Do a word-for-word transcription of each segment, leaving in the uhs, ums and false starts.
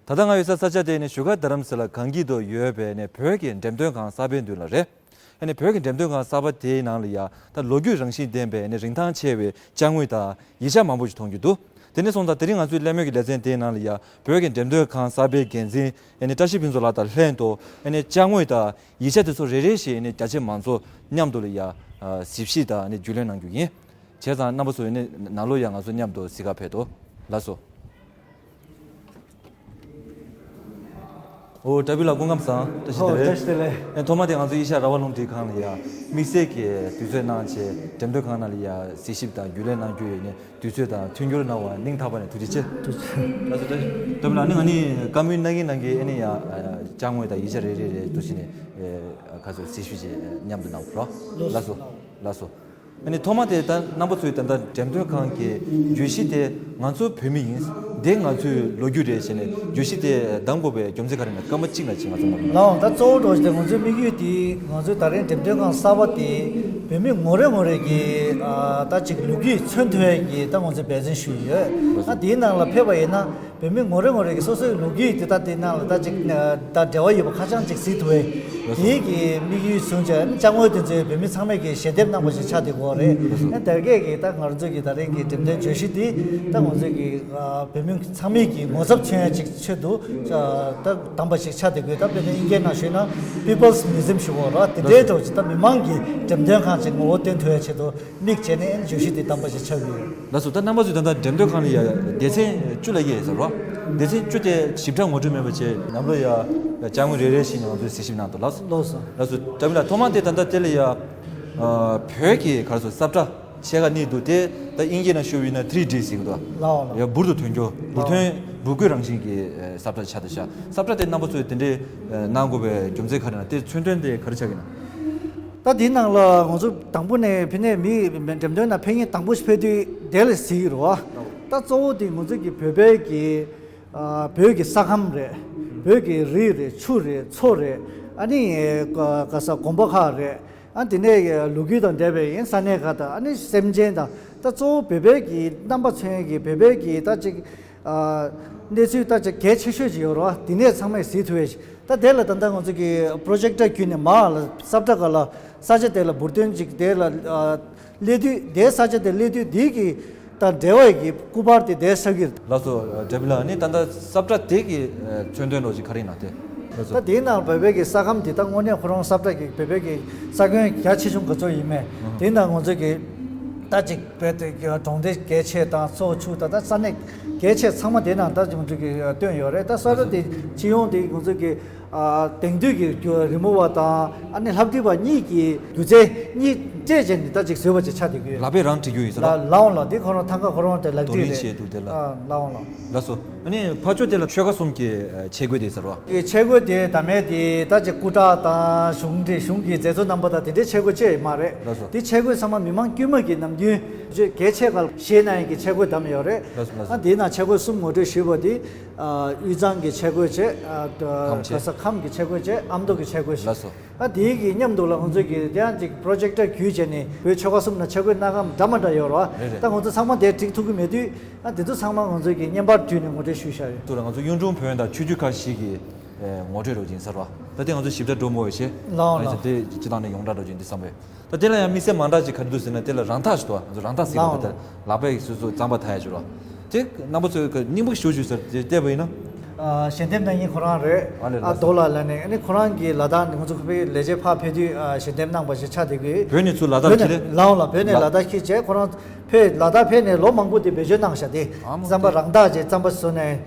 ད་ལྟ་ང་ཡོད་ས་ས་ཆ་དེ་ནི་བཞུགས་སྒར་རྡ་རམ་ས་ལ་གངས་སྐྱིད་དུ་ཡོད་པའི་ནི་བོད་ཀྱི་འགྲེམས་སྟོན་ཁང་གསར་པའི་མདུན་ལ་རེད། ཨ་ནི་བོད་ཀྱི་འགྲེམས་སྟོན་ཁང་གསར་པ་དེའི་ནང་ལ་ཡ་ད་ལོ་རྒྱུས་རང་བཞིན་ལྡན་པའི་ནི་རིན་ཐང་ཆེ་བའི་ཅ་དངོས་དང་ཡིག་ཆ་མང་པོ་ཞིག་མཐོང་རྒྱུ་འདུག་དེ་ནས་སོང་ཙང་དེ་རིང་ང་ཚོའི་གླེང་མོལ་གྱི་ལེ་ཚན་དེའི་ནང་ལ་ཡ་བོད་ཀྱི་འགྲེམས་སྟོན་ཁང་གསར་པའི་འགན་འཛིན་ཨ་ནི་བཀྲ་ཤིས་ཕུན་ཚོགས་ལགས་དང་ལྷན་དུ་ཨ་ནི་ཅ་དངོས་དང་ཡིག་ཆ་དེ་ཚོ་རེ་རེ་བཞིན་ཨ་ནི་རྒྱ་ཆེ་མང་ཚོགས་མཉམ་དུ་ལ་ཡ་གཟིགས་ཞིབ་དང་ཨ་ནི་རྒྱུས་ལོན་གནང་རྒྱུ་ཡིན། བྱས་ཙང་རྣམ་པ་ཚོ་ཡིན་ནའི་ནང་ལོགས་ཡང་ང་ཚོ་མཉམ་དུ་གཟིགས་གར་ཕེབས་དོ། ལགས་སོ། ཨོ་བཀྲ་བྷི་ལགས་སྐུ་ཁམས་བཟང་། བཀྲ་ཤིས་བདེ་ལེགས། ཨེ་ཐོག་མ་དེ་ང་ཚོ་ཨེ་ཤ་ཡ་རང་དབང་རླུང་འཕྲིན་ཁང་ལ་ཡ་དམིགས་བསལ་གྱི་དུས་ཚོད་གནང་བྱས་འགྲེམས་སྟོན་ཁང་ནང་ལ་ཡ་གཟིགས་ཞིབ་དང་རྒྱུས་ལོན་གནང་རྒྱུ་ཡིན་ནའི་དུས་ཚོད་དང་མཐུན་འགྱུར་གནང་བར་སྙིང་ཐག་པ་ནས་ཐུགས་རྗེ་ཆེ། ཐུགས་རྗེ་ཆེ། ལགས་སོ་བཀྲ་ཤིས་བདེ་ལེགས། ཨ་ནི་ང་ནི་བཀའ་མོལ་གནང་གིན་གནང་གིན་ཨེ་ནི་ཡ་ཅ་དངོས་དང་ཡིག་ཆ་རེ་རེ་རེ་འདུག་ཟེར་ནས་ཁ་སོ་གཟིགས་ཞིབ་བྱས་མཉམ་དུ་གནང་རོགས། ལགས་སོ། ལགས་སོ། ཨ་ནི་ཐོག་མ་དེ་ད་རྣམ་པ་ཚོས་ད་ལྟ་འགྲེམས་སྟོན་ཁང་གི་བརྗོད་གཞི་དེ་ང་ཚོ་བོད་མི་ཡིན། འདི་ང་ཚོའི་ལོ་རྒྱུས་རེད་ཟེར་ནས་བརྗོད་གཞི་དེ་གདམ་དགོས་པའི་རྒྱུ་མཚན་ག་རེ་ན་སྐར་མ་གཅིག་ན་གཅིག་ང་ཚོ་མ་ལོ། ལའོ་ད་གཙོ་བོ་འགྲོ་བཞིན་དེ་ང་ཚོའི་དམིགས་ཡུལ་དེ་ང་ཚོའི་ད་རིང་འགྲེམས་སྟོན་ཁང་གསར་པ་དེ་བོད་མི་ངོ་རེ་ངོ་རེ་གི་ད་ཅིག་ལོ་རྒྱུས་མཚོན་ཐུབ་ཡས་ཀྱི་ད་ང་ཚོས་འབད་བརྩོན་ཞུས་ཡོད། ཨ་དེའི་ནང་ལ་ཕེབས་པ་ཡིན་ན། བོད་མི་ངོ་རེ་ངོ་རེ་གི་སོ་སོའི་ལོ་རྒྱུས་དེ་དག་དེ་ནང་ལ་ད་ཅིག་ད་འབྲེལ་བ་ཡོད་པ་ཁ་བྱང་ཅིག་གཟིགས་ཐུབ་པའི་དེའི་གི་དམིགས་ཡུལ་བཟུང་བྱས་ཅ་དངོས་དེ་ཚོའི་བོད་མི་ཚང་མས་གི་ཞལ་འདེབས་གནང་པ་ཞིག་ཆགས་བསྡད་ཀྱི་ཡོད་རེད། ཨ་དེ་གས་གི་ད་ང་རང་ཚོ་གི་ད་རིང་གི་འགྲེམས་སྟོན་བརྗོད་གཞི་དེ་ད་ང་ཚོ་གི་བོད་མི་ཚང་མས་གི་ངོ་ཚབ་མཚོན་ཡ་ཅིག་ཆེད་དུ་ད་བདམས་པ་ཞིག་ཆགས་བསྡད་ཀྱི་ཡོད། ད་དཔེར་ན་དབྱིན་སྐད་ནང་ཞུས་ན་People's Museum ཞུ་གི་ཡོད་རེད། དེ་འདྲའི་ཐོག་ཅིག་ད་མི་མང་གི་འགྲེམས་སྟོན་ཁང་ཅིག་ངོ་བོ་སྟོན་ཐུབ་ཡ་ཆེད་དུ། དམིགས་བྱས་ནས་བརྗོད་གཞི་དེ་བདམས་པ་ཞིག་ཆགས་ཡོད། ལགས་སོ། ད་རྣམ་པ་ཚོས་ད་ལྟ་འགྲེམས་སྟོན་ཁང་ལ་ཡ་སྡེ་ཚན་བཅུ་ལ་དབྱེ་ཡོད་ཟེར་རོ། སྡེ་ཚན་བཅུ་དེ་ཞིབ་ཕྲ་ངོ་སྤྲོད་མེད་པ་བྱས་ནམ་ལོ་ཡ་ཅ་དངོས་རེ་རེ་བཞིན་ང་ཚོས་གཟིགས་ཞིབ་གནང་འདུག་ལགས་སོ། ལགས་སོ། ལགས་སོ། བཀྲ་བྷི་ལགས་ཐོག་མ་དེ་ད་ལྟ་དེ་ལ་ཡ་བོད་ཀྱི་ག་རེ་ཟེར་ས་བཀྲ་ཕྱེད་ཀ་གཉིས་འདུག་དེ་ད་དབྱིན་སྐད་ནང་ཞུ་བ་ཡིན་ན་ཐི་རི་ཌི་ཟེར་གི་འདུག་ལའོ་ལའོ། ཡ་འབུར་དུ་ཐོན་རྒྱུ་འབུར་ཐོན་འབུར་སྐུད་རང་བཞིན་གྱི་ས་བཀྲ་ཆགས་བསྡད་ཤག་ས་བཀྲ་དེ་རྣམ་པ་ཚོས་དེ་འདྲའི་གནང་དགོས་པའི་རྒྱུ་མཚན་ག་རེ་ན་དེ་མཚོན་དོན་དེ་ག་རེ་ཆགས་ཀྱི་ན། ད་འདི་ནང་ལ་ང་ཚོ་དང་པོ་ནས་ཕ་ནས་མི་འགྲེམས་སྟོན་ནང་ཕེབས་མཁན་དང་པོ་ཞིག་ཕེབས་དུས་དེ་ལ་གཟིགས་ཀྱི་རེད་བ། ད་གཙོ་བོ་དེ་ང་ཚོ་གི་བོད་པའི་གི་ཨ་བོད་ཀྱི་ས་ཁམས་རེད། བོད་ཀྱི་རིགས་རེད། ཆུ་རེད། མཚོ་རེད། ཨ་ནི་ག་ས་དགོན་པ་ཁག་རེད། ཨ་དེ་ནས་ལོ་རྒྱུས་དང་འབྲེལ་བའི་ཡིན་ས་གནས་ཁག་དང་ཨ་ནི་སེམས་ཅན་དང་ད་གཙོ་བོ་བོད་པའི་གི་རྣམ་པ་མཚོན་གྱི་བོད་པའི་གི་ད་ཅིག་གནས་ཚུལ་ད་ཅིག་གལ་ཆེ་ཤོས་ཅིག་ཡོད་རེད་བ། དེ་ནས་ཚང་མས་གཟིགས་ཐུབ་ཡས་ཤིག་ད་དེ་ལ་ད་ལྟ་ང་ཚོ་གི་པྲོ་ཇེག་ཊར་བརྒྱུད་ནས་མར་ལ་ས་བཀྲ་སྒང་ལ་ས་ཆ་དེ་ལ་འབུར་ཐོན་ཅིག་དེ་ལ་སླེབས་དུས་དེའི་ས་ཆ་དེ་སླེབས་དུས་དེའི་གི་ད་འབྲེལ་བ་ཡི་གི་སྐུ་པར་དེ་དེ་ས་གི། ལགས་སོ། བཀྲ་བྷི་ལགས་ནི་ད་ལྟ་ས་བཀྲ་དེ་གི་མཚོན་དོན་རོགས་ཅིག་ག་རེ་ཡིན་ན་དེ། ལགས་སོ། ད་དེའི་ནང་བོད་པའི་གི་ས་ཁམས་དེ་ད་དངོས་གནས་ཁོ་རང་ས་བཀྲ་གི་བོད་པའི་གི་ས་ཁྱོན་རྒྱ་ཆེ་ཆུང་ག་ཚོད་ཡིན་མེད་དེའི་ནང་ང་ཚོ་གི་ད་ཅིག་བོད་དེ་གྲོང་སྡེ་གལ་ཆེ་དང་མཚོ་ཆུ་ད་ད་ས་གནས་གལ་ཆེ་ཚང་མ་དེ་ནང་ད་ང་ཚོ་གི་བཏོན་ཡོད་རེད། ད་ས་བཀྲ་དེ་སྤྱི་ཡོངས་དེ་ང་ཚོ་གི་དེང་དུས་ཀྱི་རི་མོ་བ་དང་ཨ་ནི་ལྷ་བྲིས་པ་གཉིས་ཀྱི་སྒྱུ་རྩལ་གཉིས་སྤྲད་བྱས་ནས་ད་ཅིག་བཟོས་པ་ཅིག་ཆགས་བསྡད་ཀྱི་ཡོད། ལག་པས་རང་བྲིས་རྒྱུ་ཡིན་ཟེར་རོ། ལ་ལའོ་ལ་འདི་ཁོ་རང་ཐང་ག་ཁོ་རང་དེ་ལག་རྡོ་རིང་བྲིས་བྱས་རེད། འདུག་དེ་ལ། ཨ་ལའོ་ལ། ལགས་སོ། ཨ་ནི་ཕར་ཕྱོགས་དེ་ལ་ཆོལ་ཁ་གསུམ་གྱི་ཆས་གོས་དེ་ཟེར་རོ། ཆས་གོས་དེ་ད་མེད་དེ་ད་ཅིག་སྐུ་དྲག་དང་གཞུང་འབྲེལ་གཞུང་གི་མཛད་གཙོ་རྣམ་པ་དང་དེ་འདྲའི་ཆས་གོས་ཅིག་མ་རེད། ལགས་སོ། དེ་ཆས་གོས་ཚང་མ་མི་མང་དཀྱུས་མ་གི་ནམ་རྒྱུན་གལ་ཆེ་གལ་ཆེ་ན་ཡང་གི་ཆས་གོས་བསྡམས་ཡོད་རེད། ལགས་སོ་ལགས་སོ། ཨ་དེའི་ནང་ཆས་གོས་གསུམ་ངོ་སྤྲོད་ཞུས་པ་དེ། དབུས་གཙང་གི་ཆས་གོས་བྱས། ཁམས་ཆས། ག་ས་ཁམས་ཀྱི་ཆས་གོས་བྱས། ཨ་མདོ་གི་ཆས་གོས་བྱས། ལགས་སོ། ཨ་དེའི་གི་མཉམ་དུ་ལ་ང་ཚོ་གི་དེ་ཡང་ཅིག་པྲོ་ཇེག་ཊར་བརྒྱུད་བྱས་ནས་བོད་ཆོལ་ཁ་གསུམ་ན་ཆས་གོས་སྣ་ཁ་འདྲ་མ་འདྲ་ཡོད་རེད་བ། རེད་རེད། ད་ང་ཚོ་ཚང་མ་དེ་སྒྲིག་ཐུབ་ཀྱི་མེད་དུས་ཨ་དེ་ཚོ་ཚང་མ་ང་ཚོ་གི་བརྙན་པར་བརྒྱུད་ནས་ངོ་སྤྲོད་ཞུས་བཞག་ཡོད། ཚུར་ང་ཚོ་གཡུང་དྲུང་བོན་དང་ཆོས་བརྒྱུད་ཁག་བཞི་གི་ངོ་སྤྲོད་རོགས་ཅིག་ཡིན་ཟེར་བ། ད་དེ་ང་ཚོ་ཞིབ་ཕྲ་འགྲོ་མོ་བའི་ཞེས། ལའོ་ལའོ། ང་ཚོ་དེ་སྤྱི་བཏང་ནས་ཡོངས་གྲགས་འགྲོ་ཅིག་འདི་བསམ་པས། ད་དེ་ལ་ཡང་དམིགས་བསལ་མ་འདྲ་ཅིག་ག་རེ་འདུག་ཟེར་ན་དེ་ལ་རང་རྟགས་ཤིག་འདུག་ང་ཚོ་རང་རྟགས་ཟེར་གི་འདུག་ལའོ། དེ་ལག་པས་སོ་སོ་རྩམ་པ་འཐག་ཡ་ཅིག་རོ། དེ་རྣམ་པ་ཚོས་གི་སྙིང་པོ་ཞུ་ཞུ་ཟེར་དེ་བལྟས་པ་ཡིན་ན། ཞལ་འདེབས་གནང་མཁན་ཁོ་རང་རེད། ཨ་ལེ་ཨ་ལགས་སོ། རྡོ་ལགས་ལ་ནས་ཨ་ནི་ཁོ་རང་གི་ལ་དྭགས་ནས་ང་ཚོ་ཁ་པའི་ལས་བྱེད་ཕར་ཕེབས་དུས་ཞལ་འདེབས་གནང་པ་ཞིག་ཆགས་བསྡད་ཀྱི་ཡོད། བོད་ནས་ཚུར་ལ་དྭགས་ཁྱེར་ལེ། ལའོ་ལ་བོད་ནས་ལ་ལ་དྭགས་ཁྱེར་བྱས་ཁོ་རང་ཕེབས་ལ་དྭགས་ཕེབས་ནས་ལོ་མང་པོ་དེ་བེད་སྤྱོད་གནང་བཞག་སྟེ། ཨ་མ་རྩམ་པ་དེ་རང་རྟགས་བྱས་རྩམ་པ་བཟོས་ནས་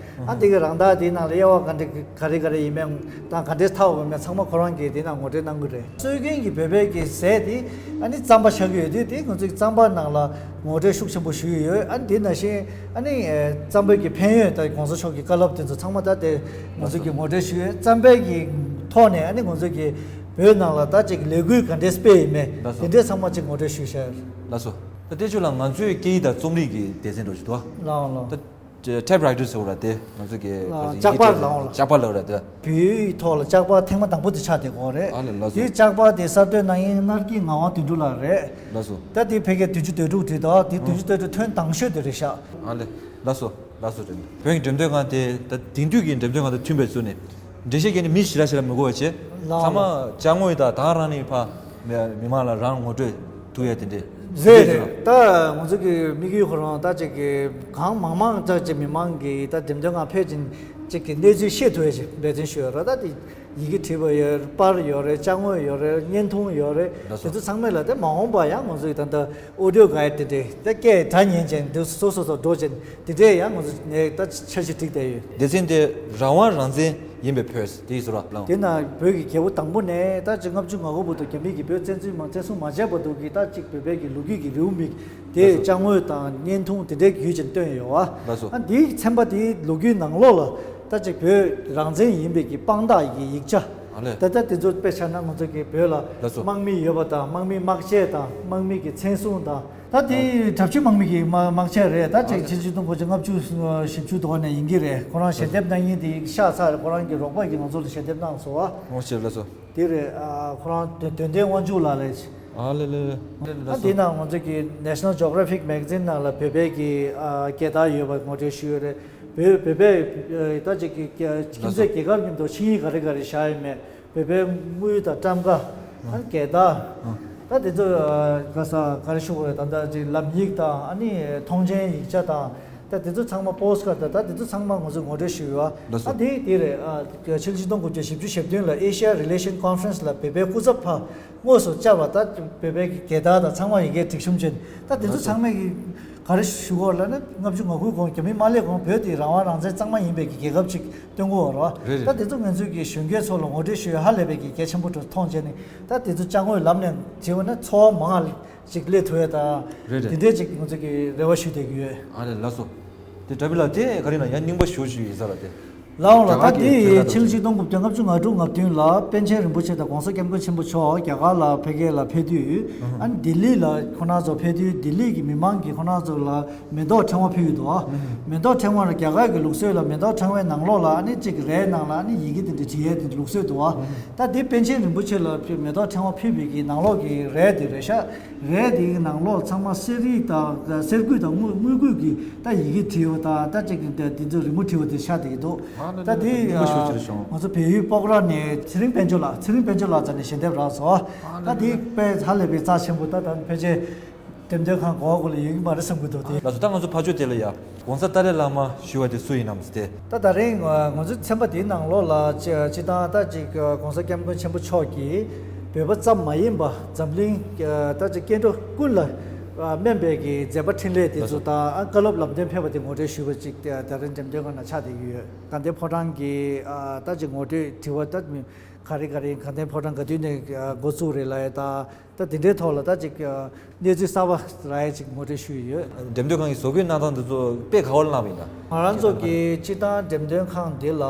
ཨ་དེ་གི་རང་རྟགས་དེའི་ནང་ལ་དབྱེ་བ་ག་འདྲ་ག་རེ་ག་རེ་ཡིན་མིན་དང་ག་འདྲས་འཐག་དགོས་མིན་ཚང་མ་ཁོ་རང་གིས་དེའི་ནང་ངོ་སྤྲོད་གནང་གི་རེད། སྲོལ་རྒྱུན་གྱི་བོད་པའི་གི་ཟས་དེ་ཨ་ནི་རྩམ་པ་ཆགས་ཀྱི་ཡོད་དུས་དེ་ང་ཚོའི་རྩམ་པ་ནང་ལ་ངོ་སྤྲོད་ཤུགས་ཆེན་པོ་ཞུས་ཡོད། ཨ་ནི་དེ་ནང་བཞིན་ཨ་ནི་རྩམ་པའི་གི་ཕན་ཡོན་དང་གོང་ས་མཆོག་གི་བཀའ་སློབ་དེ་ཚོ་ཚང་མ་ད་དེ་ང་ཚོ་གི་ངོ་སྤྲོད་ཞུས་ཡོད། རྩམ་པའི་གི་ཐོག་ནས་ཨ་ནི་ང་ཚོ་གི་བོད་ནང་ལ་ད་ཅིག་ལས་འགུལ་ག་འདྲས་སྤེལ་ཡིན་མིན་ལགས་སོ། དེ་འདྲས་ཚང་མ་ཅིག་ངོ་སྤྲོད་ཞུས་ཤག་ལགས་སོ། ད་ལྟའི་ཆོས་ལ་ང་ཚོའི་སྐད་ཡིག་དང་རྩོམ་རིག་གི་སྡེ་ཚན་འདྲ་ཞིག་འདུག་ལའོ་ལའོ། ད་ཊེབ་རའི་ཊར་ཟེར་བ་ར་དེ་ང་ཚོ་གི་ལའོ་ལ་ཅག་པར་ལའོ་ལ། ཅག་པར་ལབ་ར་དེ། བོད་ཡིག་ཐོག་ལ་ཅག་པར་ཐེངས་མ་དང་པོ་དེ་ཆགས་བསྡད་ཀྱི་ཡོད་རེད། ཨ་ལེ་ལགས་སོ། དེ་ཅག་པར་དེ་གསར་གཏོད་གནང་མཁན་སྣར་སྐྱིད་ངག་དབང་དོན་གྲུབ་ལགས་རེད། ལགས་སོ། ད་དེ་ཕ་གིར་བདུན་ཅུ་དོན་དྲུག་བྲིས་འདུག་དེ་བདུན་ཅུ་དོན་དྲུག་ཐོན་དང་ཤོས་དེ་རེད་ཤག་ཨ་ལེ་ལགས་སོ། ལགས་སོ། བོད་ཀྱི་འགྲེམས་སྟོན་ཁང་དེ་ད་དེང་དུས་ཀྱི་འགྲེམས་སྟོན་ཁང་དང་མཐུན་པའི་ཚུལ་ནས་འགྲེལ་བཤད་བརྒྱབ་ནས་མི་ཞེ་དྲག་ཞེ་དྲག་མི་དགོས་པ་བྱས། ལགས་ཚང་མ་ཅ་དངོས་དང་ད་ག་རང་ནས་ཕར་མི་མི་མང་ལ་རང་ངོ་སྤྲོད་ཐུབ་ཡ་དེ་འདྲས། རེད་རེད། ད་ང་ཚོ་གི་དམིགས་ཡུལ་ཁོ་རང་ད་ཅིག་གི་གང་མང་མང་ཙམ་ཅིག་མི་མང་གི་ད་འགྲེམས་སྟོན་ཁང་ཕེབས་ཀྱིན་ཅིག་གི་གནས་ཚུལ་ཤེས་ཐུབ་ཡ་ཅིག་འབད་བརྩོན་ཞུ་ཡ་ར། ད་དེ་ཡི་གེ་བྲིས་པ་ཡོད་རེད། པར་ཡོད་རེད། ཅ་དངོས་ཡོད་རེད། བརྙན་ཐུང་ཡོད་རེད། ལགས་སོ། དེ་ཚོ་ཚང་མ་ལ་དེ་མ་འོངས་པ་ཡང་ང་ཚོ་ཡི་ད་ལྟ་ཨོ་ཌི་ཡོ་གའི་ཌི་དེ་འདྲས་དེ་སྐད་སྒྲ་ཉན་ཅན་དེ་སོ་སོ་སོ་འགྲོ་ཅན་དེ་འདྲས་ཡང་ང་ཚོ་ནས་ད་འཆར་གཞི་བསྒྲིགས་བསྡད་ཡོད། སྡེ་ཚན་དེ་རང་དབང་རང་བཙན་ཡིན་པའི་བོད་དེ་ཡི་ཟུར་བ་བླངས། དེ་ན་བོད་ཀྱི་རྒྱལ་པོ་དང་པོ་ནས་ད་ཅིག་ལྔ་བཅུ་ང་དགུ་བར་དུ་རྒྱ་མི་གིས་བོད་བཙན་འཛུལ་མ་བཙན་བཟུང་མ་བྱས་བར་དུ་གི་ད་ཅིག་བོད་པའི་གི་ལོ་རྒྱུས་ཀྱི་རེའུ་མིག་དེ་ལགས་སོ། ཅ་དངོས་དང་བརྙན་ཐུང་དེ་འདྲའི་བརྒྱུད་ཅིག་བཏོན་ཡོད་བ། ལགས་སོ། ཨ་འདིའི་ཚན་པ་དེའི་ལོ་རྒྱུས་ནང་ལོགས་ལ་ད་ཅིག་བོད་རང་བཙན་ཡིན་པའི་གི་དཔང་རྟགས་ཀྱི་ཡིག་ཆ། ཨ་ལས། ད་ལྟ་དེ་ཚོ་དཔེ་ཆ་ན་ང་ཚོ་གི་བོད་ལ་ལགས་སོ། དམག་མི་ཡོད་པ་དང་དམག་མི་དམག་ཆས་དང་དམག་མི་གི་མཚན་སྲུང་དང་། ད་དེ་གྲྭ་བཞི་དམག་མི་གི་དམག་དམག་ཆས་རེད། ད་ཨ་ཅིག་ལས། ཕྱི་ཕྱི་སྟོང་དགུ་བརྒྱ་ལྔ་བཅུ་བཞི་བཅུ་དོ་ནས་ཡིན་གྱི་རེད། ཁོ་རང་ཞལ་འདེབས་གནང་མཁན་དེ་ཤག་ཚར་རེད། ཁོ་རང་གི་རོགས་པ་གིས་ང་ཚོ་ལ་ཞལ་འདེབས་གནང་སོང་བ། ཨོ་ཤེས་ལགས་སོ། དེ་རེད། ཨ་ཁོ་རང་དོན་དོན་ལྡན་དབང་ཕྱུག་ལགས་རེད། ཨ་ལས་ལས་ལས། ད་ལགས་སོ། དེ་ནང་ང་ཚོ་གི་National Geographic Magazine ནང་ལ་བོད་པའི་གི་ཨ་རྒྱལ་དར་ཡོད་པ་ངོ་སྤྲོད་ཞུས་ཡོད་རེད། བོད་བོད་པའི་ཨ་ད་ཅིག་གི་ཁྱིམ་མཚེས་རྒྱལ་ཁབ་མཉམ་དུ་ཆིངས་ཡིག་ག་རེ་ག་རེ་བཞག་ཡོད་མེད། བོད་པའི་དངུལ་དང་ཊམ་ཀ་ཨ་རྒྱལ་དར། ཨ་ད་དེ་ཚོ་ཨ་ག་ས་ག་རེ་ཞུ་དགོས་རེད། ད་ལྟ་ཅིག་ལམ་ཡིག་དང་ཨ་ནི་ཐོངས་མཆན་ཡིག་ཆ་དང་། ད་དེ་ཚོ་ཚང་མ་པོ་སི་ཊི་ཀར་དང་ད་དེ་ཚོ་ཚང་མ་ང་ཚོས་ངོ་སྤྲོད་ཞུས་ཡོད། ལགས་སོ། ད་དེ་དེ་རེད། ཨ་ཕྱི་ལོ་ཆིག་སྟོང་དགུ་བརྒྱ་བཞི་བཅུ་ཞེ་བདུན་ལ་Asia Relation Conference ལ་བོད་པའི་སྐུ་ཚབ་ཕར་དངོས་སུ་བཅར་བ། ད་བོད་པའི་རྒྱལ་དར་དང་ཚང་མ་ཡི་གེ་སྒྲིག་གཤོམ་བྱས། ད་དེ་ཚོ་ཚང་མས་གི་ག་རེ་ཞུ་དགོས་ལབ་ན། ལྔ་བཅུ་ང་དགུའི་གོང་རྒྱ་མི་མ་སླེབས་གོང་བོད་དེ་རང་དབང་རང་བཙན་གཙང་མ་ཡིན་པའི་གི་རྒྱལ་ཁབ་ཅིག་སྟོན་དགོས་པ་རེད་བ། རེད་རེད། ད་དེ་ཚོ་ང་ཚོས་ཀྱི་གཞོན་སྐྱེས་ཚོ་ལ་ངོ་སྤྲོད་ཞུ་ཡ་ཧ་ལས་པའི་གི་གལ་ཆེན་པོ་འགྲོ་མཐོང་བྱས་ནས། ད་དེ་ཚོ་ཅ་དངོས་ལམ་ནས་བྱེད་པ་ན་ཚོར་བ་མང་ང་ཅིག་སླེབས་ཐུབ་ཡ་ད། རེད་རེད། དེ་འདྲས་ཅིག་ང་ཚོས་ཀྱི་རེ་བ་ཞུ་བསྡད་ཀྱི་ཡོད། ཨ་ལས་ལགས་སོ། དེ་དྲ་བི་ལགས་དེ་ག་རེ་ན་ཡང་རྙིང་པ་ཞུ་ཞུ་ཡིན་ས་ལ་དེ། ལགས་འོང་ལགས། རྒྱ་གར་ད་དེ་གི་ཕྱི་ལོ་ཆིག་སྟོང་དགུ་བརྒྱ་ལྔ་བཅུ་ང་དྲུག་ང་བདུན་ལ་པཎ་ཆེན་རིན་པོ་ཆེ་དང་༸གོང་ས་༸སྐྱབས་མགོན་ཆེན་པོ་མཆོག་རྒྱ་གར་ལ་ཕ་གི་ལ་ཕེབས་དུས། ཨ་ནི་ལྡི་ལི་ལ་ཁོ་རང་ཚོ་ཕེབས་དུས་ལྡི་ལི་གི་མི་མང་གིས་ཁོ་རང་ཚོ་ལ་མེ་ཏོག་ཕྲེང་བ་ཕུལ་ཡོད་འདུག་མེ་ཏོག་ཕྲེང་བ་ལ་རྒྱ་གར་གྱི་ལུགས་སྲོལ་ལ་མེ་ཏོག་ཕྲེང་བའི་ནང་ལོགས་ལ་ཨ་ནི་གཅིག་གི་རས་ནང་ལ་ཨ་ནི་ཡི་གེ་དེ་འདྲ་བྲིས་ཡས་དེ་འདྲ་ལུགས་སྲོལ་འདུག་ད་དེ་པཎ་ཆེན་རིན་པོ་ཆེ་ལ་མེ་ཏོག་ཕྲེང་བ་ཕུལ་བའི་གི་ནང་ལོགས་ཀྱི་རས་དེ་རེད་ཤག་རས་དེའི་ནང་ལོགས་ཚང་མ་གསེར་ཡིག་དང་གསེར་སྐུད་དང་དངུལ་དངུལ་སྐུད་ཀྱི་ད་ཡི་གེ་བྲིས་ཡོད། ད་ད་ཅིག་གི་དེ་དེ་ཚོ་རི་མོ་བྲིས་པ་དེ་ཤར་བསྡད་ཀྱི་འདུག་ད་དེ་ང་ཚོ་བལ་ཡུལ་སྤོག་ར་ནས་ཚེ་རིང་དཔལ་འབྱོར་ལགས། ཚེ་རིང་དཔལ་འབྱོར་ལགས་རྩ་ནས་ཞལ་འདེབས་རག་སོང་། ད་དེ་དཔེ་ཧ་ལས་པའི་རྩ་ཆེན་པོ། ད་ད་ཕལ་ཆེར་འགྲེམས་སྟོན་ཁང་གོ་བ་གོ་ལ་ཡོད་ཀྱི་མ་རེད་བསམ་གྱི་འདུག་དེ་ལགས་སོ། ད་ང་ཚོ་ཕར་ཕྱོགས་དེ་ལ་ཡ་༸གོང་ས་ཏཱ་ལའི་བླ་མ་ཞུ་བ་དེ་སུ་ཡིན་ནམ་ཟེར་ཏེ། ད་ད་རིང་ང་ང་ཚོའི་ཚན་པ་དེའི་ནང་ལོགས་ལ་སྤྱི་སྤྱི་བཏང་ད་ཅིག་༸གོང་ས་༸སྐྱབས་མགོན་ཆེན་པོ་མཆོག་གིས་བོད་པ་ཙམ་མ་ཡིན་པ་འཛམ་གླིང་ད་ཅིག་སྐྱེ་འགྲོ་ཀུན་ལ་སྨན་པའི་གི་མཛད་པ་འཕྲིན་ལས་དེ་ཚོ་དང་བཀའ་སློབ་ལམ་སྟོན་ཕེབས་པ་དེ་ངོ་སྤྲོད་ཞུས་པ་ཅིག་ད་རིང་འགྲེམས་སྟོན་ཁང་ནང་ཆགས་བསྡད་ཀྱི་ཡོད། དགའ་ལྡན་ཕོ་བྲང་གི་ད་ཅིག་ངོ་སྤྲོད་དྲི་བ་ད་ག་རེ་ག་རེ། དགའ་ལྡན་ཕོ་བྲང་ག་དུས་ནས་འགོ་བཙུགས་རེད་ལབ་ཡ་ད། ད་དེ་འདྲའི་ཐོག་ལ་ད་ཅིག་གནས་ཚུལ་གསར་པ་རག་ཡ་ཅིག་ངོ་སྤྲོད་ཞུ་ཡི་ཡོད། འགྲེམས་སྟོན་ཁང་གི་བཟོ་བཀོད་གནང་སྟངས་འདི་ཚོ་དཔེ་ག་བ་ལ་གནང་བ་ཡིན་ན། ང་རང་ཚོ་གི་སྤྱི་བཏང་འགྲེམས་སྟོན་ཁང་འདི་ལ་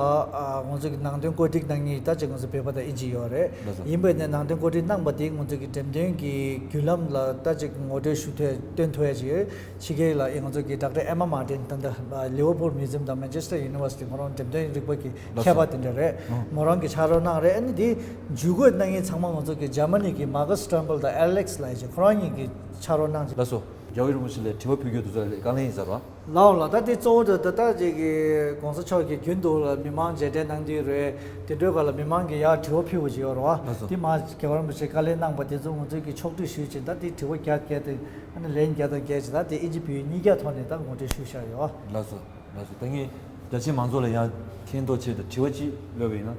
ང་ཚོ་གི་ནང་དོན་བཀོད་སྒྲིག་གནང་མཁན་ད་ཅིག་ང་ཚོ་བོད་པ་དང་ཨིན་ཇི་ཡོད་རེད། ལགས་སོ། ཡིན་པས་ནས་ནང་དོན་བཀོད་སྒྲིག་གནང་པ་དེ་ང་ཚོ་གི་འགྲེམས་སྟོན་གྱི་བརྒྱུད་ལམ་ལ་ད་ཅིག་ངོ་སྤྲོད་ཞུ་ཐུབ་སྟོན་ཐུབ་ཡ་ཅིག་ཡོད། ཕྱི་རྒྱལ་ལ་ང་ཚོ་གི་ཌོག་ཊར་ཨེ་མ་མཱ་ཏིན་ད་ལྟ་ལི་ཝར་ཕུལ་མིའུ་ཛིམ་དང་མན་ཆེ་སི་ཊར་ཡུ་ནི་ཝར་སི་ཊི་ཁོ་རང་འགྲེམས་སྟོན་རིག་པ་གི་ལགས་སོ། མཁས་པ་དེ་འདྲ་རེད། ཨང་། མོ་རང་གི་ཕྱག་རོགས་གནང་རེད། ཨ་ནི་དེ་ཇུས་འགོད་གནང་མཁན་ཚང་མ་ང་ཚོ་གི་ཇར་མ་ནི་གི་མཱ་ཀ་སི་ཊརམ་བལ་དང་ཨེ་ལེག་སི་ལབ་ཡ་ཅིག་ཁོ་རང་གཉིས་ཀྱིས་ཕྱག་རོགས་གནང་ཅིག་ལགས་སོ། རྒྱལ་བ་རིན་པོ་ཆེ་ལ་དྲི་བ་ཕུལ་རྒྱུ་དེ་ཚོ་ལ་དཀའ་ལས་ཡིན་ས་རེད་བ། ལགས་འོང་ལགས། ད་དེ་གཙོ་བོ་དེ་ད་ལྟ་ཅིག་གི་༸གོང་ས་མཆོག་གིས་རྒྱུན་དུ་ལ་མི་མང་མཇལ་འཕྲད་གནང་དུས་རེད། དེ་འདྲའི་སྐབས་ལ་མི་མང་གིས་ཡར་དྲི་བ་ཕུལ་བ་ཅིག་ཡོད་རེད་བ། ལགས་སོ། དེ་མར་རྒྱལ་བ་རིན་པོ་ཆེས་དཀའ་ལས་གནང་པ་དེ་ཚོ་ང་ཚོས་ཀྱིས་ཕྱོགས་སྒྲིག་ཞུས་ཅིང་ད་དེ་དྲི་བ་བརྒྱ་བརྒྱད་དེ་ཨ་ནི་ལན་བརྒྱ་དང་བརྒྱད་ཅིག་ད་དེ་ཨིན་ཇི་བོད་ཡིག་གཉིས་ཀའི་ཐོག་ནས་ད་ངོ་སྤྲོད་ཞུས་བཞག་ཡོད། ལགས་སོ། ལགས་སོ། ད་ངས་རྒྱ་ཆེ་མང་ཚོགས་ལ་ཡང་མཁྱེན་རྟོགས་ཆེད་དུ་དྲི་བ་གཅིག་ལབ་པ་ཡིན་ན།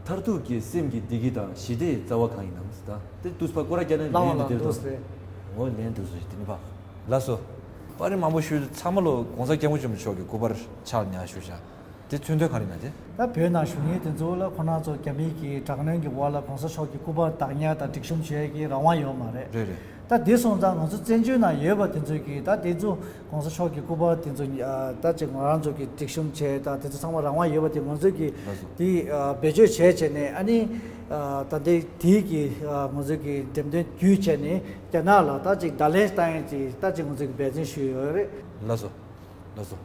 མཐར་ཐུག་གི་སེམས་ཀྱི་བདེ་སྐྱིད་དང་ཞི་བདེའི་རྩ་བ་གང་ཡིན་ནམ་ཟེར། ད་དེ་དུས་ཕར་སྐོར་ར་བརྒྱབ་ནས་ལན་དེ་དེ་ཚོ། འོ་ལན་དེ་ཚོ་ཞིག་དེ་ནི་ཕ། ལགས་སོ། པར་རིས་མང་པོ་ཞུས་ཚང་མ་ལོ་༸གོང་ས་༸སྐྱབས་མགོན་ཆེན་པོ་མཆོག་གི་སྐུ་པར་ཕྱག་ཉར་ཞུ་བཞག་དེ་མཚོན་དོན་ག་རེ་ན་དེ། ད་བོད་ནང་བཞུགས་མཁན་དེ་ཚོ་ལ་ཁོ་རང་ཚོ་རྒྱ་མིའི་གི་དྲག་གནོན་གྱི་འོག་ལ་༸གོང་ས་མཆོག་གི་སྐུ་པར་བདག་ཉར་དང་སྒྲིག་གཤོམ་བྱེད་ཡས་ཀྱི་རང་དབང་ཡོད་མ་རེད། རེད་རེད། ད་དེ་སོང་ཙང་ང་ཚོ་བཙན་བྱོལ་ནང་ཡོད་པ་དེ་ཚོས་ཀྱིས་ད་དེ་ཚོ་༸གོང་ས་མཆོག་གི་སྐུ་པར་དེ་ཚོ་ད་ཅིག་ང་རང་ཚོ་གིས་སྒྲིག་གཤོམ་བྱས་ད་དེ་ཚོ་ཚང་མ་རང་དབང་ཡོད་པ་དེ་ང་ཚོས་ཀྱིས་ལགས་སོ། དེ་བེད་སྤྱོད་བྱས་བྱས་ནས་ཨ་ནི་ད་ལྟའི་དེའི་གི་ང་ཚོས་ཀྱིས་འགྲེམས་སྟོན་བརྒྱུད་བྱས་ནས་རྒྱ་ནག་ལ་ད་ཅིག་བརྡ་ལན་བཏང་ཡས་ཅིག་ད་ཅིག་ང་ཚོས་ཀྱིས་འབད་བརྩོན་ཞུས་ཡོད་རེད། ལགས་སོ། ལགས་སོ།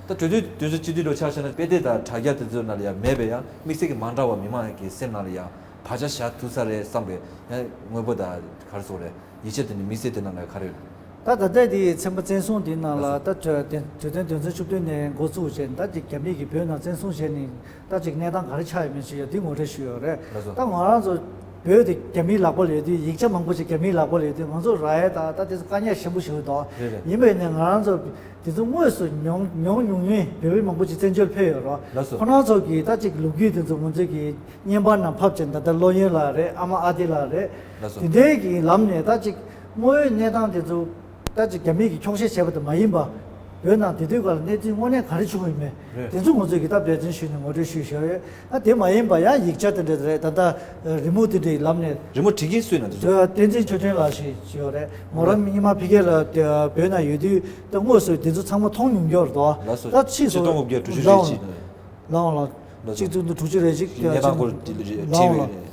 ད་གྲོས་མཐུན་དོན་ཚན་བཅུ་བདུན་ལོ་ཆ་བཞག་ན་དཔེ་དེབ་དང་དྲ་རྒྱ་དེ་ཚོའི་ནང་ལ་ཡང་མེད་པས་ཡང་དམིགས་བསལ་གྱི་མ་འདྲ་བ་མི་མང་གི་སེམས་ནང་ལ་ཡང་བག་ཆགས་བཞག་ཐུབ་ས་རེད་བསམ་པའི་ཡང་དངོས་པོ་དང་ག་རེ་ཟེར་དགོས་རེད། ཡིག་ཆ་དེ་ནི་དམིགས་བསལ་དེ་ནང་ལ་ག་རེ་ ད་ད་ལྟའི་དེའི་ཚན་པ་བཙན་བཟུང་དེའི་ནང་ལ་ད་གྲོས་གྲོས་དོན་དོན་ཚན་བཅུ་བདུན་ནས་འགོ་བཙུགས་བྱས་ནས་ད་ཅིག་རྒྱ་མི་གིས་བོད་ནང་བཙན་བཟུང་བྱས་ནས་ད་ཅིག་གནས་སྟངས་ག་རེ་ཆགས་ཡོད་མེད་ཅིག་ཡོད་དེ་ངོ་སྤྲོད་ཞུས་ཡོད་རེད། ལགས་སོ། ད་ང་རང་ཚོ་བོད་དེ་རྒྱ་མིའི་ལག་པ་ལ་ཡོད་དུས་ཡིག་ཆ་མང་པོ་ཅིག་རྒྱ་མིའི་ལག་པ་ལ་ཡོད་དུས་ང་ཚོ་རག་ཡས་ད་ད་དེ་ཚོ་དཀའ་ངལ་ཆེན་པོ་ཞིག་འདུག་རེད་རེད། ཡིན་པས་ནས་ང་རང་ཚོ་དེ་ཚོ་དངོས་སུ་མྱོང་མྱོང་མྱོང་མྱོང་བོད་མི་མང་པོ་ཅིག་བཙན་བྱོལ་ཕེབས་ཡོད་རོགས། ལགས་སོ། ཁོ་རང་ཚོ་གིས་ད་ཅིག་ལོ་རྒྱུས་དེ་ཚོ་ང་ཚོ་གིས་བརྙན་པར་ནང་ཕབ་བྱས་ད་ལྟ་བློ་ཡོན་ལགས་རེད། ཨ་མ་ཨ་ཏི་ལགས་རེད། ལགས་སོ། དེ་འདྲའི་གི་ལམ་ནས་ད་ཅིག་དངོས་ཡོད་གནས་སྟངས་དེ་ཚོ་ད་ཅིག་རྒྱ་མིས་ཀྱི་འཁྱོག་བཤད་བྱས་པ་དེ་མ་ཡིན་པ། བོད་ནང་དེ་དུས་སྐབས་ལ་གནས་ཚུལ་དངོས་གནས་ག་རེ་བྱུང་ཡོད་མེད། རེད། དེ་ཚོ་ང་ཚོས་ཀྱི་ད་འབད་བརྩོན་ཞུས་ནས་ངོ་སྤྲོད་ཞུས་བཞག་ཡོད། ཨ་དེ་མ་ཡིན་པ་ཡང་ཡིག་ཆ་དེ་འདྲ་རེད། ད་ལྟ་རི་མོ་དེ་འདྲའི་ལམ་ནས། རི་མོ་བྲིས་མཁན་སུ་ཡིན་ན་དེ་ཚོ། བསྟན་འཛིན་ཆོས་སྒྲོན་ལགས་ཞེས་ཞུ་ཡོད་རེད། མོ་རང་རྙིང་མ་ཕ་གི་ལ་བོད་ནང་ཡོད་དུས་ད་དངོས་སུ་དེ་ཚོ་ཚང་མ་མཐོང་མྱོང་ཡོད་རེད་དོ། ལགས་སོ། ད་ཕྱིས་སུ་ཆིག་སྟོང་དགུ་བརྒྱ་དྲུག་ཅུ་རེ་གཅིག་ལའང་ལ། ལགས་འོང་ལགས། ལགས་སོ། གཅིག་བདུན་དྲུག་ཅུ་རེ་གཅིག་གི་གནས་སྟངས་སྐོར་བྲིས་པའི་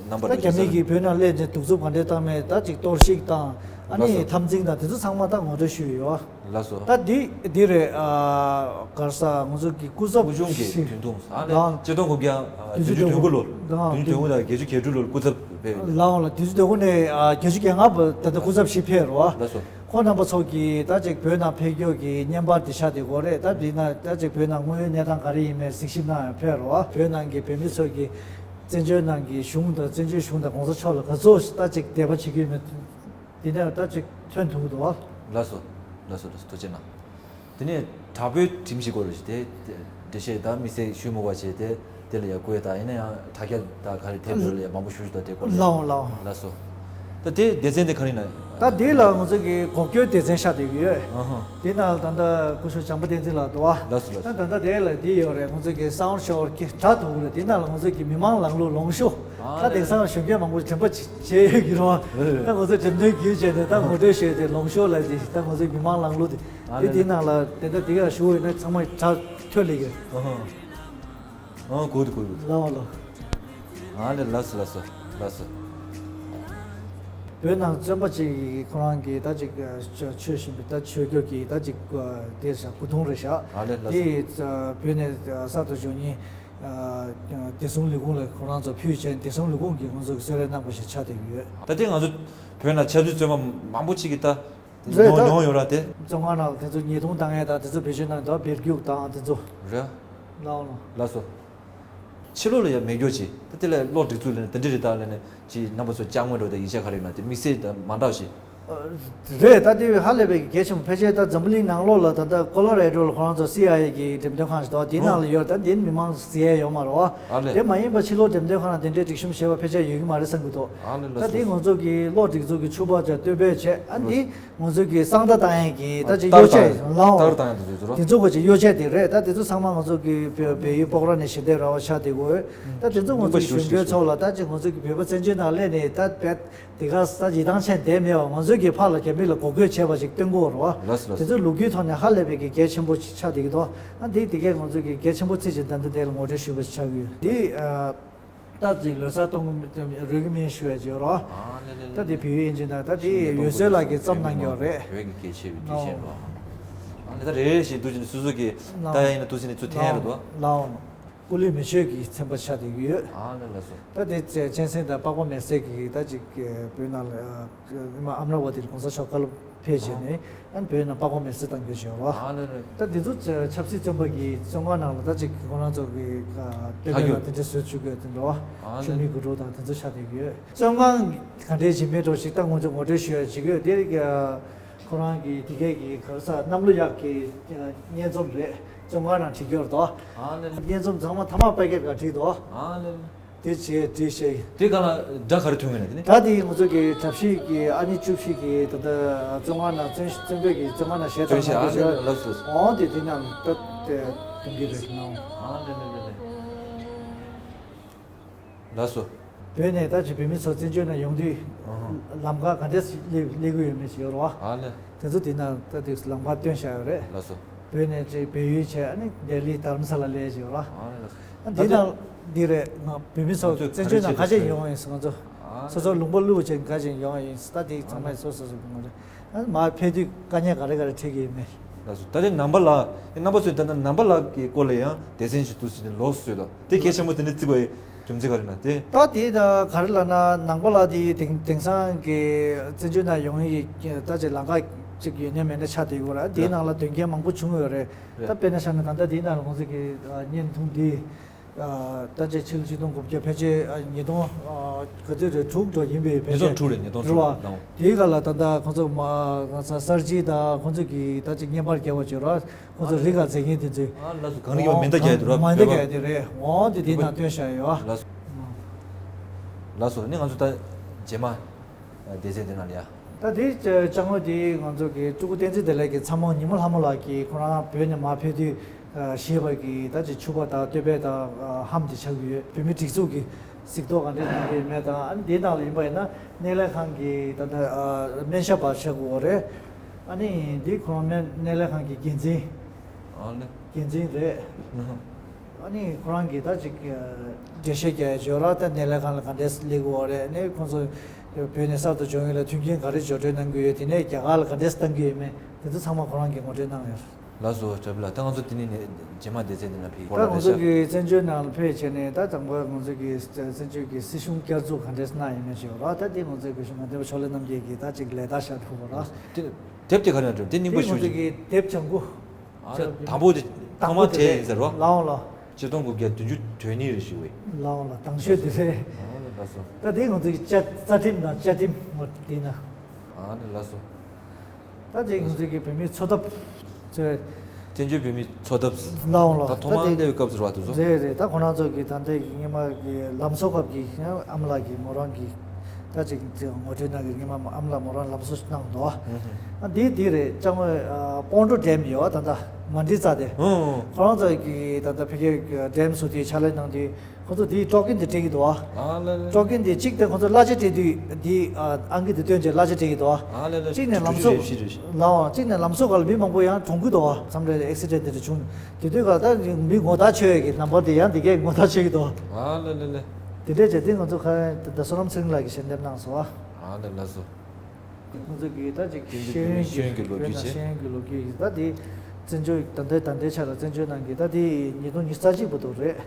རྣམ་པ་ད་རེད་རྒྱ་མི་ཟེར། གིས་བོད་ནང་སླེབས་ནས་གདུག་རྩུབ་ག་འདྲས་བཏང་མེད། ད་ཅིག་གཏོར་བཤིག་དང་ཨ་ནི་ལགས་སོ། འཐབ་འཛིང་དང་དེ་ཚོ་ཚང་མ་ད་ངོ་སྤྲོད་ཞུས་ཡོད། ལགས་སོ། ད་འདི་འདི་རེད། ཨ་ག་རེ་ཟ་ང་ཚོ་གི་སྐུ་ཚབ་དབུ་བྱུང་གི་ཞིག་དོན་ཐུང་ཨ་ནི་ལགས་ཆིག་སྟོང་དགུ་བརྒྱ་བདུན་ཅུ་དོན་དགུ་ལོར་ལགས་བདུན་ཅུ་དོན་དགུ་དང་བརྒྱད་ཅུ་གྱ་དྲུག་ལོར་སྐུ་ཚབ་ཕེབས་ཡོད། ལགས་འོང་ལགས། བདུན་ཅུ་དོན་དགུ་ནས་ཨ་བརྒྱད་ཅུ་གྱ་ལྔ་བར་ད་ལྟ་སྐུ་ཚབ་ཞིག་ཕེབས་རེད་བ། ལགས་སོ། ཁོང་རྣམ་པ་ཚོ་གིས་ད་ཅིག་བོད་ནང་ཕེབས་རྒྱུ་གི་བརྙན་པར་དེ་ཤག་དེ་དགོས་རེད། ད་འདི་ན་ད་ཅིག་བོད་ནང་དངོས་ཡོད་གནས་སྟངས་ག་རེ་ཡིན་མིན་གཟིགས་ཞིབ་གནང་ཡང་ཕེབས་རོགས། བོད་ནང་གི་བོད་མི་ཚོ་གིས་བཙན་བྱོལ་ནང་གི་གཞུང་དང་བཙན་བྱོལ་གཞུང་དང་གོང་ས་མཆོག་ལ་ག་ཚོད་ད་ཅིག་དད་པ་བྱེད་ཀྱི་ཡོད་མེད་འདི་ནས་ད་ཅིག་ཐོན་ཐུབ་ཀྱི་འདུག་བ། ལགས་སོ། ལགས་སོ། ལགས་སོ། ཐུགས་རྗེ་གནང་། དེ་ནས་དྲག་པོའི་ཁྲིམས་ཞིག་སྐོར་རེ་ཞིག་དེ་འགྲེལ་བཤད་ད་དམིགས་བསལ་ཞུ་མི་དགོས་པ་བྱས་ཏེ་དེ་ལ་ཡང་བཀོད་དང་ཡིན་ན་ཡང་དྲ་རྒྱ་དང་ག་རེ་དེབ་འདྲ་ལ་ཡང་མང་པོ་ཞུ་ཞུ་དང་དེ་སྐོར་ལ། ལགས་འོང་ལགས་འོང་། ལགས་སོ། ད་དེ་སྡེ་ཚན་དེ་ག་རེ་ཡིན་ན། ད་དེ་ལ་ང་ཚོ་གི་འགོག་རྒྱུའི་སྡེ་ཚན་ཤར་བསྡད་ཀྱི་ཡོད། ཨ་ཧ། དེ་ནང་ལ་ད་ལྟ་སྐུ་ཞབས་བྱམས་པ་བསྟན་འཛིན་ལགས་འདུག་བ། ལགས་སོ་ལགས་སོ། ད་ད་ལྟ་དེ་ལ་དེ་ཡོད་རེད། ང་ཚོ་གི་སའུན་ཌི་ཤོར་གྱི་དྲ་ཐོག་རེད། དེ་ནང་ལ་ང་ཚོ་གི་མི་མང་ལམ་ལུགས་ལོངས་ཤོག་ཨ་ད་དེང་སང་གཞོན་སྐྱེས་མང་པོ་དྲན་པ་བྱེད་ཡོད་ཀྱི་རེད་བ། ད་ང་ཚོ་འགྲེམས་སྟོན་བརྒྱུད་བྱས་ཏེ་ད་ངོ་སྤྲོད་ཞུས་ཏེ་ལོངས་ཤོག་ལ་དེ་ད་ང་ཚོ་མི་མང་ལམ་ལུགས་དེ་ཨ་དེ་ལེ་དེ་ནང་ལ་དེ་འདྲ་དེ་ག་ཞུ་ཡོད་ན་ཚང་མ་དྲ་ཐོན་ལེ་གི། ཨ་ཧ། ཨ་གོ་འདུག་གོ་འདུག་ལའོ་ལོ། ཨ་ལེ་ལགས་སོ་ལགས་སོ་ལགས་སོ། བོད་ནང་བཙོན་པ་ཅིག་ཁོ་རང་གིས་ད་ཅིག་ཆོས་བཞིན་པའི་ད་ཆོས་རྒྱུད་ཀྱི་ད་ཅིག་དེ་བཞག་སྐུ་གདུང་རེད་བཞག་ཨ་ལེ་ལགས་སོ། དེ་བོད་ནས་གསར་དུ་འབྱོར་ཉིན་བདེ་སྲུང་ལས་ཁུངས་ལ་ཁོ་རང་ཚོ་ཕུལ་བྱས་བདེ་སྲུང་ལས་ཁུངས་ཀྱིས་ང་ཚོ་གི་གསོལ་རས་གནང་དགོས་ཞེས་ཆགས་བསྡད་ཀྱི་ཡོད། ད་ལྟའི་ང་ཚོ་བོད་ནང་ཆབ་སྲིད་བཙོན་པ་མང་པོ་ཅིག་གིས་ད། རེད་ད། མྱོང་མྱོང་ཡོད་ར་དེ། བཙོན་ཁང་ནང་དེ་ཚོ་ཉེས་རྡུང་བཏང་ཡས་དང་དེ་ཚོ་བེད་སྤྱོད་གནང་དང་བེད་རྒྱུག་དང་དེ་ཚོ། རེད། ལའོ་ལོ། ལགས་སོ། ཕྱི་ལོགས་ལ་ཡང་མེད་རྒྱུ་ཅིག་ད་དེ་ལས་གློག་སྒྲིག་འཛུགས་ལས་ནས་དེ་འདྲ་རེད་ད་ལས་ནས་ཅིག་རྣམ་པ་ཚོ་ཅག་དངོས་འགྲོ་དང་ཡིག་ཆ་ག་རེ་ཡོད་ན་དེ་དམིགས་བསལ་དང་མ་འདྲ་བ་ཞིག་རེད་ད་དེ་ཧ་ལས་པའི་གལ་ཆེན་པོ་ཕལ་ཆེར་ད་འཛམ་བུ་གླིང་ནང་ལོགས་ལ་ད་ལྟ་ཀོ་ལོ་རེ་ཌོ་ལ་ཁོ་རང་ཚོ་སི་ཨའི་ཨེ་གི་འགྲེམས་སྟོན་ཁང་ཞིག་འདུག་དེ་ནང་ལ་ཡོད་ད་དེ་མི་མང་གཟིགས་ཡས་ཡོད་མ་རེད་བ། ཨ་ལས། དེ་མ་ཡིན་པ་ཕྱི་ལོགས་འགྲེམས་སྟོན་ཁང་ལ་དེ་འདྲའི་སྒྲིག་གཤོམ་བྱས་པ་ཕལ་ཆེར་ཡོད་ཀྱི་མ་རེད་བསམ་གྱི་འདུག་ཨ་ལས་ལགས་ད་དེ་སོ། ང་ཚོ་གི་གློག་སྒྲིག་འཛུགས་ཀྱི་ཕྱུ་པ་ཅག་སྟོན་པས་བྱས་ཨ་འདི། ང་ཚོ་གི་གསང་བརྡ་བཏང་ཡས་ཀྱི་ད་ཅིག་གཡོ་ཆས་ལའོ། ལྟར་བཏང་ཡས་དེ་ཚོ་རོ། དེ་ཚོ་གོ་ཅིག་གཡོ་ཆས་དེ་རེད། ད་དེ་ཚོ་ཚང་མ་ང་ཚོ་གི་བོད་བལ་ཡུལ་སྤོག་ར་ནས་ཞལ་འདེབས་ར་བ་ཆགས་དེ་གོ་ད་དེ་ཚོ་ང་ཚོ་གི་གཞོན་སྐྱེས་ཚོ་ལ་ད་ཅིག་ང་ཚོ་གི་བོད་པ་བཙན་བྱོལ་ནང་སླེབས་ནས་ད་བེད་དེ་ག་ས་ཡིད་ཐང་ཆད་བསྡད་མེད་བ། ང་ཚོ་གི་ཕར་ལ་རྒྱ་མི་ལ་འགོག་རྒོལ་བྱས་པ་ཅིག་སྟོན་གོ་ར་བ། ལགས་སོ་ལགས་སོ། དེ་ཚོ་ལོ་རྒྱུས་ཐོག་ནས་ཧ་ལས་པའི་གི་གལ་ཆེན་པོ་ཅིག་ཆགས་དེ་གི་དོ། ཨ་འདི་དེ་གས་ང་ཚོ་གི་གལ་ཆེན་པོ་བརྩི་ཅིག་ད་ལྟ་དེ་ལ་ངོ་སྤྲོད་ཞུས་པ་ཅིག་ཆགས་ཀྱི་ཡོད་འདི། ད་ཅིག་ལོ་གསར་གཏོང་རོལ་གི་མིན་ཞུ་ཡ་ཅིག་ཡོད་རོ། ཨ་ལེ་ལེ། ད་དེ་བལ་ཡུལ་ཨིན་ཇི་ན་ད་དེ་ཡོད་སྲོལ་ལ་གི་བརྩམས་གནང་གི་ཡོད་རེད། བོད་ཀྱི་སྐད་ཆ་བའི་དུས་ཆེན་རོ། ཨ་ལེ་ད་རེ་རེ་བཞིན་འདུག་ཅིག་སོ་སོ་གི་ད་ཡིན་ན་འདུག་ཟིན་ནས་ཚུར་འཐེན་ཡ་རེད་དོ། ལའོ། སྐུ་ལུས་མེ་མཆོད་ཀྱི་ཚན་པ་ཆགས་བསྡད་ཀྱི་ཡོད། ཨ་ལེ་ལགས་སོ། ད་དེ་གཅན་གཟན་དང་པགས་པ་མེ་བསྲེགས་ཀྱི་ད་ཅིག་བོད་ནང་ལ་ཨ་མ་ཨ་མ་ར་བ་དེ་གོང་ས་མཆོག་བཀའ་སློབ་ཕེབས་བྱས་ནས་ཨ་ནི་བོད་ནང་པགས་པ་མེ་བསྲེགས་བཏང་རྒྱུ་བྱས་རོ། ཨ་ལེ་ལེ། ད་འདི་ཚོ་ཆབ་སྲིད་བཙོན་པ་གི་བཙོན་ཁང་ནང་ལ་ད་ཅིག་ཁོ་རང་ཚོ་གི་སྟོད་ལ་དེ་འདྲ་བཟོས་བཅུག་གི་དེ་འདྲ་བ། ཨ་ལེ། ཆུ་མིག་གུ་དྲུག་དང་དེ་ཚོ་ཆགས་བསྡད་ཀྱི་ཡོད། བཙོན་ཁང་ག་འདྲའི་བྱེད་མེད་འགྲོ་ཞིག་ད་ང་ཚོ་ངོ་སྤྲོད་ཞུ་ཡ་བྱེད་ཀྱི་ཡོད་དེ་ཁོ་རང་གི་དེ་གས་ཀྱི་ག་རེ་ཟ་གནམ་ལོ་ཡག་གི་སྙན་རྩོམ་རེད། བཙོན་ཁང་ནང་བྲིས་ཀྱི་ཡོད་རེད་དོ། ཨ་ལེ་ལེ། སྙན་རྩོམ་ཚང་མ་ཐ་མག་པེ་ཀེ་ཊི་ག་བྲིས་དོ། ཨ་ལེ་ལེ། དེ་བྱས་དེ་བྱས། དེ་ག་ལ་སྒྲ་ག་རེ་ཐོན་གི་ན་དེ་ནི། ད་དེ་ང་ཚོ་གི་གྲྭ་བཞི་གི་ཨ་ནི་བཅུ་བཞི་གི་ད་ལྟ་བཙོན་ཁང་ནང་བཙོན་བཙོན་པའི་གི་བཙོན་ཁང་ནང་ཞལ་བཏང་བཙོན་ཞལ་གནང་གི་ཨ་ལེ་ལགས་སོ། འོང་དེ་དེ་ནང་ད་དེ་གཏོང་གི་རེད་ནང་། ཨ་ལེ་ལེ་ལེ་ལེ། ལགས་སོ། བོད་ནས་ད་ཅིག་བོད་མི་ཚོ་བཙན་བྱོལ་ནང་ཡོང་དུས་ཨ་ཧ། ལམ་ཁ་ག་འདྲས་སླེབས་སླེབས་ཀྱི་ཡོད་མེད་ཞིག་ཡོད་རེད་བ། ཨ་ལེ། དེ་ཚོ་དེ་ནང་ད་དེ་ལམ་ཁ་སྟོན་བཞག་ཡོད་རེད། ལགས་སོ། བོད་ནས་ཅིག་བལ་ཡུལ་བྱས་ཨ་ནི་ལྡི་ལི་དྷ་རམ་ས་ལ་སླེབས་ཀྱི་ཡོད་རེད་བ། ཨ་ལེ་ལགས་སོ། ཨ་འདི་ནང་འདི་རེད་ང་བོད་མི་ཚོ་ང་ཚོས་བཙན་བྱོལ་ནང་ག་རེ་བྱས་ཡོང་ཡིན་ཟེར་ང་ཚོ་ཨ་སོ་སོ་ལུང་པ་བླུགས་བྱས་ག་རེ་བྱས་ཡོང་ཡིན་ཟེར་ད་དེ་ཚང་མས་སོ་སོ་སོ་གི་ངོ་རེད། ཨ་མར་ཕེབས་དུས་དཀའ་ངལ་ག་རེ་ག་རེ་འཕྲད་ཀྱི་ཡོད་མེད། ལགས་སོ། ད་ལྟའི་ནང་པ་ལགས་རྣམ་པ་ཚོས་ད་ལྟ་ནང་པ་ལགས་ཀྱི་སྐོར་ལ་ཡང་སྡེ་ཚན་ཞིག་འདུག་ཟེར་ནས་ལོགས་སུ་ཡོད་དོ། དེ་གལ་ཆེན་པོ་དེ་འདྲ་བརྩི་དགོས་ཡ་རྒྱུ་མཚན་ག་རེ་ན་དེ། ད་དེ་ད་ག་རེ་ལབ་ན་ནང་པ་ལགས་དེ་དེང་དེང་སང་གི་བཙན་བྱོལ་ནང་ཡོང་ཡི་ད་ཅིག་ལམ་ཁ་ ཅིག་ཡོད་ན་མེད་ན་ཆགས་བསྡད་ཡོད་རེད། དེའི་ནང་ལ་དོན་རྐྱེན་མང་པོ་བྱུང་ཡོད་རེད། ད་དཔེར་ན་བཞག་ན་ད་ལྟ་དེའི་ནང་ལ་ཁོང་ཚོ་གི་བརྙན་ཐུང་འདི། ད་ཆ་ཕྱི་ལོ་ཆིག་སྟོང་དགུ་བརྒྱ་ཕལ་ཆེར་ཉིས་སྟོང་ག་ཚོད་རེད། དྲུག་འགྲོ་ཡིན་པའི་ཕལ་ཆེར་ཉིས་སྟོང་དྲུག་རེད། ཉིས་སྟོང་དྲུག་རེད། དེའི་སྐབས་ལ་ད་ལྟ་ཁོང་ཚོ་མ་གསར་བརྗེ་དང་ཁོང་ཚོ་གི་ད་ཅིག་བརྙན་པར་རྒྱག་པ་བྱོས་ར། ཁོང་ཚོ་རི་ཁ་འཛེགས་མཁན་དེ་ཚོས། ཨ་ལགས་སོ། གངས་རི་གི་མེ་མདའ་རྒྱག་དེ་ར། མེ་མདའ་རྒྱག་དེ་རེད། འོ་དེ་དེའི་ནང་བཏོན་བཞག་ཡོད། ལགས་སོ། ལགས་སོ། ནི་ང་ཚོ་ད་རྗེས་མ་སྡེ་ཚན་དེ་ནང་ལ་ཡ། ད་དེ་ལྕང་ལོ་དེ་ང་ཚོ་གི་སྤྲུལ་སྐུ་བསྟན་འཛིན་བདེ་ལེགས་ཀྱི་ཚ་མོ་ཉི་མ་ལྷ་མོ་ལགས་ཀྱིས་ཁོ་རང་བོད་ནས་མར་ཕེབས་དུས་ཞེས་པ་གི་ད་ཅིག་ཕྱུ་པ་དང་བསྟོད་པ་དང་ལྷམ་དེ་ཆགས་ཀྱི་ཡོད། བོད་མི་སྒྲིག་འཛུགས་ཀྱི་གཟིགས་རྟོག་ག་འདྲས་གནང་གི་ཡོད་མེད་དང་། ཨ་ནི་དེའི་ནང་ལ་ཡིན་པ་ཡིན་ན་སྣེ་ལེན་ཁང་གི་ད་ལྟ་སྨན་ཞབས་པ་ཆགས་ཀྱི་ཡོད་རེད། ཨ་ནི་འདི་ཁོ་རང་སྨན་སྣེ་ལེན་ཁང་གི་འགན་འཛིན། ཨ་ནི་འགན་འཛིན་རེད། ཨ་ནི་ཁོ་རང་གིས་ད་ཅིག་འགྲེལ་བཤད་རྒྱག་ཡ་བྱོས་ར། ད་སྣེ་ལེན་ཁང་ལ་ག་འདྲས་སླེབས་ཀྱི་ཡོད་རེད། ཨ་ནི་ཁོང་ཚོ་བོད་ནས་གསར་དུ་འབྱོར་མཁན་ལ་མཐུན་རྐྱེན་ག་རེ་སྦྱོར་སྤྲོད་གནང་གི་ཡོད། དེ་ནས་རྒྱ་གར་ལ་ག་འདྲས་བཏང་གི་ཡོད་མེད་དེ་ཚོ་ཚང་མ་ཁོ་རང་གིས་ངོ་སྤྲོད་གནང་ཡོད། ལགས་སོ། གྲྭ་པ་ལགས། ད་ང་ཚོ་དེ་ནས་ནས་རྗེས་མ་སྡེ་ཚན་དེ་ནང་ཕེབས། ད་ང་ཚོ་གི་བཙན་བྱོལ་ནང་ལ་ཕེབས་བྱས་ནས་ད་དང་པོ་ང་ཚོ་གི་བཙན་བྱོལ་གྱི་སྲིད་གཞུང་བསྐྱར་འཛུགས་ག་འདྲས་གནང་ཡོད་མེད་ཅིག་ཡོད་ར། ད་དེ་ང་ཚོའི་བོད་གཞུང་མ་འདས་པ་ཕྱོགས་ལས་རྣམ་རྒྱལ་གྱིས་ད་ཅིག་ལས་ད་ཤར་ཐུབ་པ་ར། དེ་དེབ་དེ་ག་ནས་བྲིས། དེ་རྙིང་པ་ཞུ། ང་ཚོ་གི་དེབ་བྱང་བུ། ཨ་ནི་དང་པོ་དེ་ཐོག་མ་དེ་ཡིན་ཟེར་བ། ལའོ་ལ། ཆིག་སྟོང་དགུ་བརྒྱ་བདུན་ཅུ་དོན་གཉིས་རེད་ཞུ་བས། ལའོ་ལ་དང་ཤོས་དེ་རེད། ཨ་ནི་ལགས་སོ། ད་དེ་ང་ཚོ་གི་ཅ་རྩ་ཁྲིམས་དང་བཅའ་ཁྲིམས་ངོ་དེ་ན། ཨ་ནི་ལགས་སོ། ད་དེ་ང་ཚོ་གི་བོད་མིའི་འཚོ་ཐབས་ཚོས། བཙན་བྱོལ་བོད་མིའི་འཚོ་ཐབས། ལའོ་ལ་ད་ཐོག་མར་ད་དེ་སླེབས་པའི་སྐབས་སུ་རེད་པ། དེ་ཚོ་རེད་རེད། ད་ཁོ་རང་ཚོ་གི་ད་ལྟའི་སྔོན་མ་གི་ལམ་བཟོ་སྐབས་ཀྱི་ཨ་མ་ལགས་ཀྱིས་མོ་རང་གི་ད་ཅིག་ངོ་སྤྲོད་གནང་གི། སྔོན་མ་ཨ་མ་ལགས་མོ་རང་ལམ་བཟོ་གནང་འདུག་ཨ་འདི་འདི་རེད། ལྕང་ལོ་སྤོན་གྲོ་ཌེམ་ཡོད་ད་ལྟ་མ་འདི་རྩ་དེ། ཨོ། ཁོ་རང་ཚོ་གི་ད་ལྟ་ཕ་གིའི་ཌེམ་བཟོ་དུས་ཕྱག་ལས་གནང་དུས། ཁོ་ཚོ་དེའི་སྤྲོ་སྐྱིད་དེ་སྤྲད་ཀྱི་འདུག་ཨ། ཨ་ལེ་ལེ། སྤྲོ་སྐྱིད་དེ་གཅིག་དེ་ཁོ་ཚོ་གླ་ཆ་སྤྲད་དུས་དེ་ཨ་ཨང་ཀི་དེ་བཏོན་བྱས་གླ་ཆ་སྤྲད་ཀྱི་འདུག་ཨ། ཨ་ལེ་ལེ། གཅིག་ནས་ལམ་བཟོ། ལའོ། གཅིག་ནས་ལམ་བཟོ་སྒང་ལ་མི་མང་པོ་ཡང་གྲོངས་ཀྱི་འདུག་ཨ། མཚམས་རེ་ཨེག་སི་ཌེན་ཊི་དེ་འདྲ་བྱུང་། དེ་དུས་སྒང་ལ་ད་མི་ངོ་རྟགས་ཆོད་ཡས་ཀྱི་ནམ་བར་དེ་ཡང་དེ་གས་ངོ་རྟགས་ཆོད་ཀྱི་འདུག་ཨ། ཨ་ལེ་ལེ་ལེ། དེ་འདྲས་བྱས་དེ་ང་ཚོ་ཁ་ད་བསོད་ནམས་ཚེ་རིང་ལགས་ཀྱིས་ཞལ་འདེབས་གནང་སོང་ཨ། ཨ་ལེ་ལགས་སོ། ང་ཚོ་གི་ད་ཅིག་བོད་ཀྱི་ཤེས་ཡོན་གྱི་ཤེས་ཡོན་གྱི་ལོ་རྒྱུས་བྱས། ཤེས་ཡོན་གྱི་ལོ་རྒྱུས་ཀྱི་ད་དེ་བཙན་བྱོལ་ད་ལྟའི་ད་ལྟའི་ཆ་ལ་བཙན་བྱོལ་ནང་གི་ད་དེ་ཉིས་སྟོང་ཉི་ཤུ་རྩ་གཅིག་བར་དུ་རེད།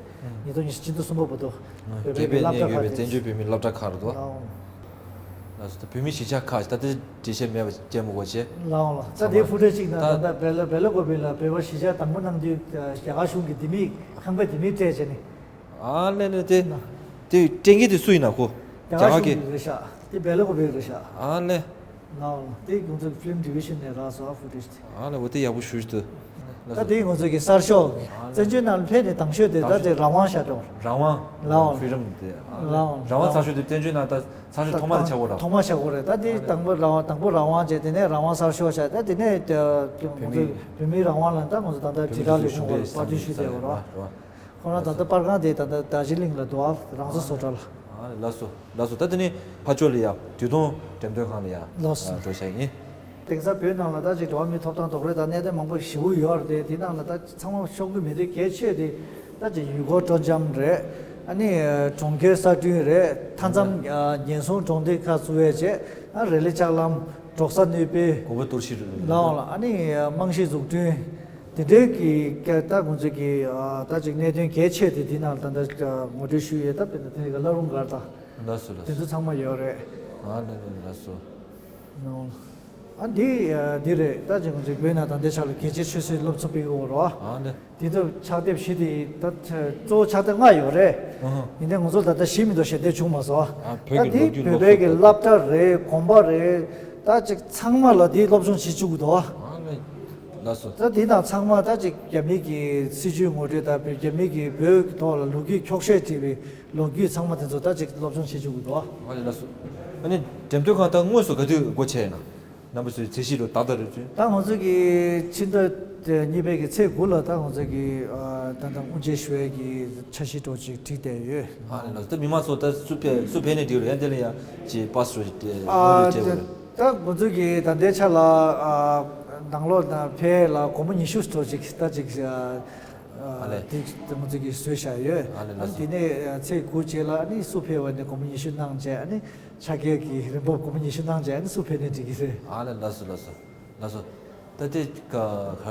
ཉིས་སྟོང་ཉི་ཤུ་གཅིག་ཏུ་གསུམ་པ་བར་དུ་བོད་པའི་རྒྱལ་པོའི་གནས་ཡོད་པའི་བཙན་བྱོལ་བོད་མིའི་སློབ་གྲྭ་ཁག་རེད་དོ། ལའོ། ལགས་སོ། ད་བོད་མིའི་གཞིས་ཆགས་ཁག་ད་ལྟའི་འགྲེལ་བཤད་མེད་པ་བྱས་མི་དགོས་བྱས། ལའོ་ལ་ད་དེ་ཕུ་ཊེཇ་ཅིག་ན་ད་ད་ལྟ་བེ་ལ་བེ་ལ་ཀོ་བེ་ལ་བོད་པ་གཞིས་ཆགས་དང་པོ་གནང་དུས་རྒྱ་གར་གཞུང་གིས་ལྡེ་མིག་ཁང་པ་ལྡེ་མིག་སྤྲད་བྱས་ནས། ཨ་ལེ་ལེ། དེ་དེ་སྤྲད་མཁན་དེ་སུ་ཡིན་ན་ཁོ། རྒྱ་གར་གཞུང་གི་རེད་ཤག་དེ་བེ་ལ་ཀོ་བེ་རེད་ཤག་ཨ་ལེ། ལའོ་ལ་དེ་ང་ཚོ་ཕི་ལིམ་ཌི་བི་ཤན་ནས་རག་སོང་ཨ་ཕུ་ཊེཇ་དེ། ཨ་ལེ། འོ་དེ་ཡག་པོ་ཞེ་པོ་ཅིག་འདུག་ད་དེ་ང་ཚོ་གི་གསར་ཤོག་བཙན་བྱོལ་ནང་ཕེབས་ནས་དང་ཤོས་དེ་ད་དེ་རང་དབང་ཤར་ཕྱོགས། རང་དབང་། ལའོ་ལ། ཕི་རི་ཌམ་དེ། ལའོ་ལ། རང་དབང་གསར་ཤོག་དེ་བཙན་བྱོལ་ནང་ད་གསར་ཤོག་ཐོག་མ་དེ་ཆགས་ཡོད་ར། ཐོག་མ་ཆགས་ཡོད་རེད། ད་དེ་དང་པོ་རང་དབང་དང་པོ་རང་དབང་བྱས། དེ་ནས་རང་དབང་གསར་ཤོག་ཆགས། ད་དེ་ནས་ང་ཚོ་བོད་མིའི་རང་དབང་ལ་ད་ང་ཚོ་ད་ལྟ་དྲིལ་བསྒྲགས་ལས་ཁུངས་ལ་བར་དུ་ཞུས་བསྡད་ཡོད་ར། ཁོ་རང་ད་ལྟ་པར་ཁང་དེ་ད་ལྟ་རྡོ་རྗེ་གླིང་ལ་འདུག་ཨ། རང་བཟོ་བཟོ་གྲྭ་ལ། ཨ་ནི་ལགས་སོ། ལགས་སོ། ད་དེ་ནས་ཕར་ཕྱོགས་ལ་ཡ་དུས་སྟོན་འགྲེམས་སྟོན་ཁང་ལ་ཡ་ལགས་སོ། ཨ་འགྲོ་བཞག་ཡིན། དེང་སང་བོད་ནང་ལ་ད་ཅིག་འགྲོ་བ་མིའི་ཐོབ་ཐང་རྡོག་རོལ་དང་གནད་དོན་མང་པོ་ཞེ་པོ་ཡོད་རེད་དེ། དེ་ནང་ལ་ད་ཚང་མ་ཤོང་གི་མི་འདུག་གལ་ཆེ་དེ་ད་ཅིག་ཡུལ་སྐོར་སྤྲོ་འཆམ་རེད། ཨ་ནི་གྲོང་ཁྱེར་གསར་སྐྲུན་རེད། མཐའ་མཚམས་ཉེན་སྲུང་གྲོང་སྡེ་ཁག་བཙུགས་ཡས་བྱས། ཨ་རི་ལི་ལྕགས་ལམ། འབྲོག་ས་ནུས་སྤེལ། གོ་བ་གཏོར་བཤིག་རེད། ལའོ་ལ། ཨ་ནི་རྨང་གཞི་འཛུགས་སྐྲུན། དེ་འདྲའི་གི་ཀ་ད་ང་ཚོ་གི་ཨ་ད་ཅིག་གནད་དོན་གལ་ཆེ་དེ་དེ་ནང་ད་ལྟ་ངོ་སྤྲོད་ཞུས་ཡོད། ད་དཔེར་ན་དེ་ནས་བླ་རུང་སྒར་དང་། ལགས་སོ་ལགས་སོ། དེ་ཚོ་ཚང་མ་ཡོད་རེད། ཨ་ལེ་ལེ་ལགས་སོ། ལའོ་ལ། ཨ་འདི་ཨ་འདི་རེད། ད་ཅིག་ང་ཚོ་བོད་ནང་ད་ལྟའི་ཆ་ལ་རྒྱལ་གཅེས་ཆོས་སྲིད་སློབ་གསོ་སྤེལ་གི་ཡོད་རེད་བ། ཨ་ལེ། དེ་ཚོ་ཕྱག་དེབ་བཞི་དེ་ད་གཙོ་བོ་ཕྱག་དེབ་ལྔ་ཡོད་རེད། ཨ་ཧ། ཡིན་ནའི་ང་ཚོ་ད་ལྟ་བཞི་མི་འདུག་ཞལ་འདེབས་བྱུང་མ་སོང་། ཨ་བོད་ད་ཀྱི་དེ་ལོ་རྒྱུས་བོད་པའི་གི་སློབ་གསོ་སློབ་གྲྭ་རེད། དགོན་པ་རེད། ད་ཅིག་ཚང་མ་ལ་དེ་སློབ་སྦྱོང་བྱེད་བཅུག་གི་འདུག་ཨ་ལེ། ལགས་སོ། ད་དེ་དང་ཚང་མ་ད་ཅིག་རྒྱ་མི་གི་སྲིད་བྱུས་ངོ་སྤྲོད་དང་རྒྱ་མི་གི་བོད་ཀྱི་ཐོག་ལ་ལོ་རྒྱུས་འཁྱོག་བཤད་བྲིས་པའི་ལོ་རྒྱུས་ཚང་མ་དེ་ཚོ་ད་ཅིག་སློབ་སྦྱོང་བྱེད་བཅུག་གི་འདུག་ཨ་ལེ་ལགས་སོ། ཨ་ནི་འགྲེམས་སྟོན་ཁང་ད་དངོས་སུ་ག་དུས་སྒོ་ཕྱེ་ཡིན་ན། རྣམ་པ་ཚོའི་ཚད་གཞི་ལ་ཏག་ཏག་རེད་ཅེས། ད་ང་ཚོ་གི་ཕྱི་ཟླ་གཉིས་པའི་གི་ཚེས་དགུ་ལ་ད་ང་ཚོ་གི་ཨ་ད་ལྟ་དབུ་འབྱེད་ཞུ་ཡས་ཀྱི་འཆར་གཞི་འདྲ་ཅིག་བསྒྲིགས་བསྡད་ཡོད། ཨ་ནི་ལགས་སོ། ད་མི་མང་ཚོ་ད་སུ་ཕེབས་སུ་ཕེབས་ནས་འགྲིག་རེད། ཡང་དེ་ལ་ཡང་ཅིག་པཱ་སི་རེད་དེ་ཨ་དངུལ་རེད་སྤྲད་དགོས་རེད། ད་ང་ཚོ་གི་ད་ལྟའི་ཆ་ལ་ཨ་ནང་ལོགས་ནང་ཕེབས་ལ་སྒོར་མོ་ཉི་ཤུ་འདྲ་ཅིག་ད་ཅིག་ཨ་ཨ་ལེ། དེ་ང་ཚོ་གི་བཟོས་བཞག་ཡོད། ཨ་ལེ་ཨ་ནི་ལགས་སོ། དེ་ནས་ཚེས་དགུ་རྗེས་ལ་ཨ་ནི་སུ་ཕེབས་པ་ནས་སྒོར་མོ་ཉི་ཤུ་གནང་བྱས། ཨ་ནི་ཕྱག་འཁྱེར་གྱི་རིན་འབབ་སྒོར་མོ་ཉི་ཤུ་གནང་བྱས་ཨ་ནི་སུ་ཕེབས་ནས་འགྲིག་གི་རེད། ཨ་ལེ་ལགས་སོ་ལགས་སོ། ལགས་སོ། ད་ལྟའི་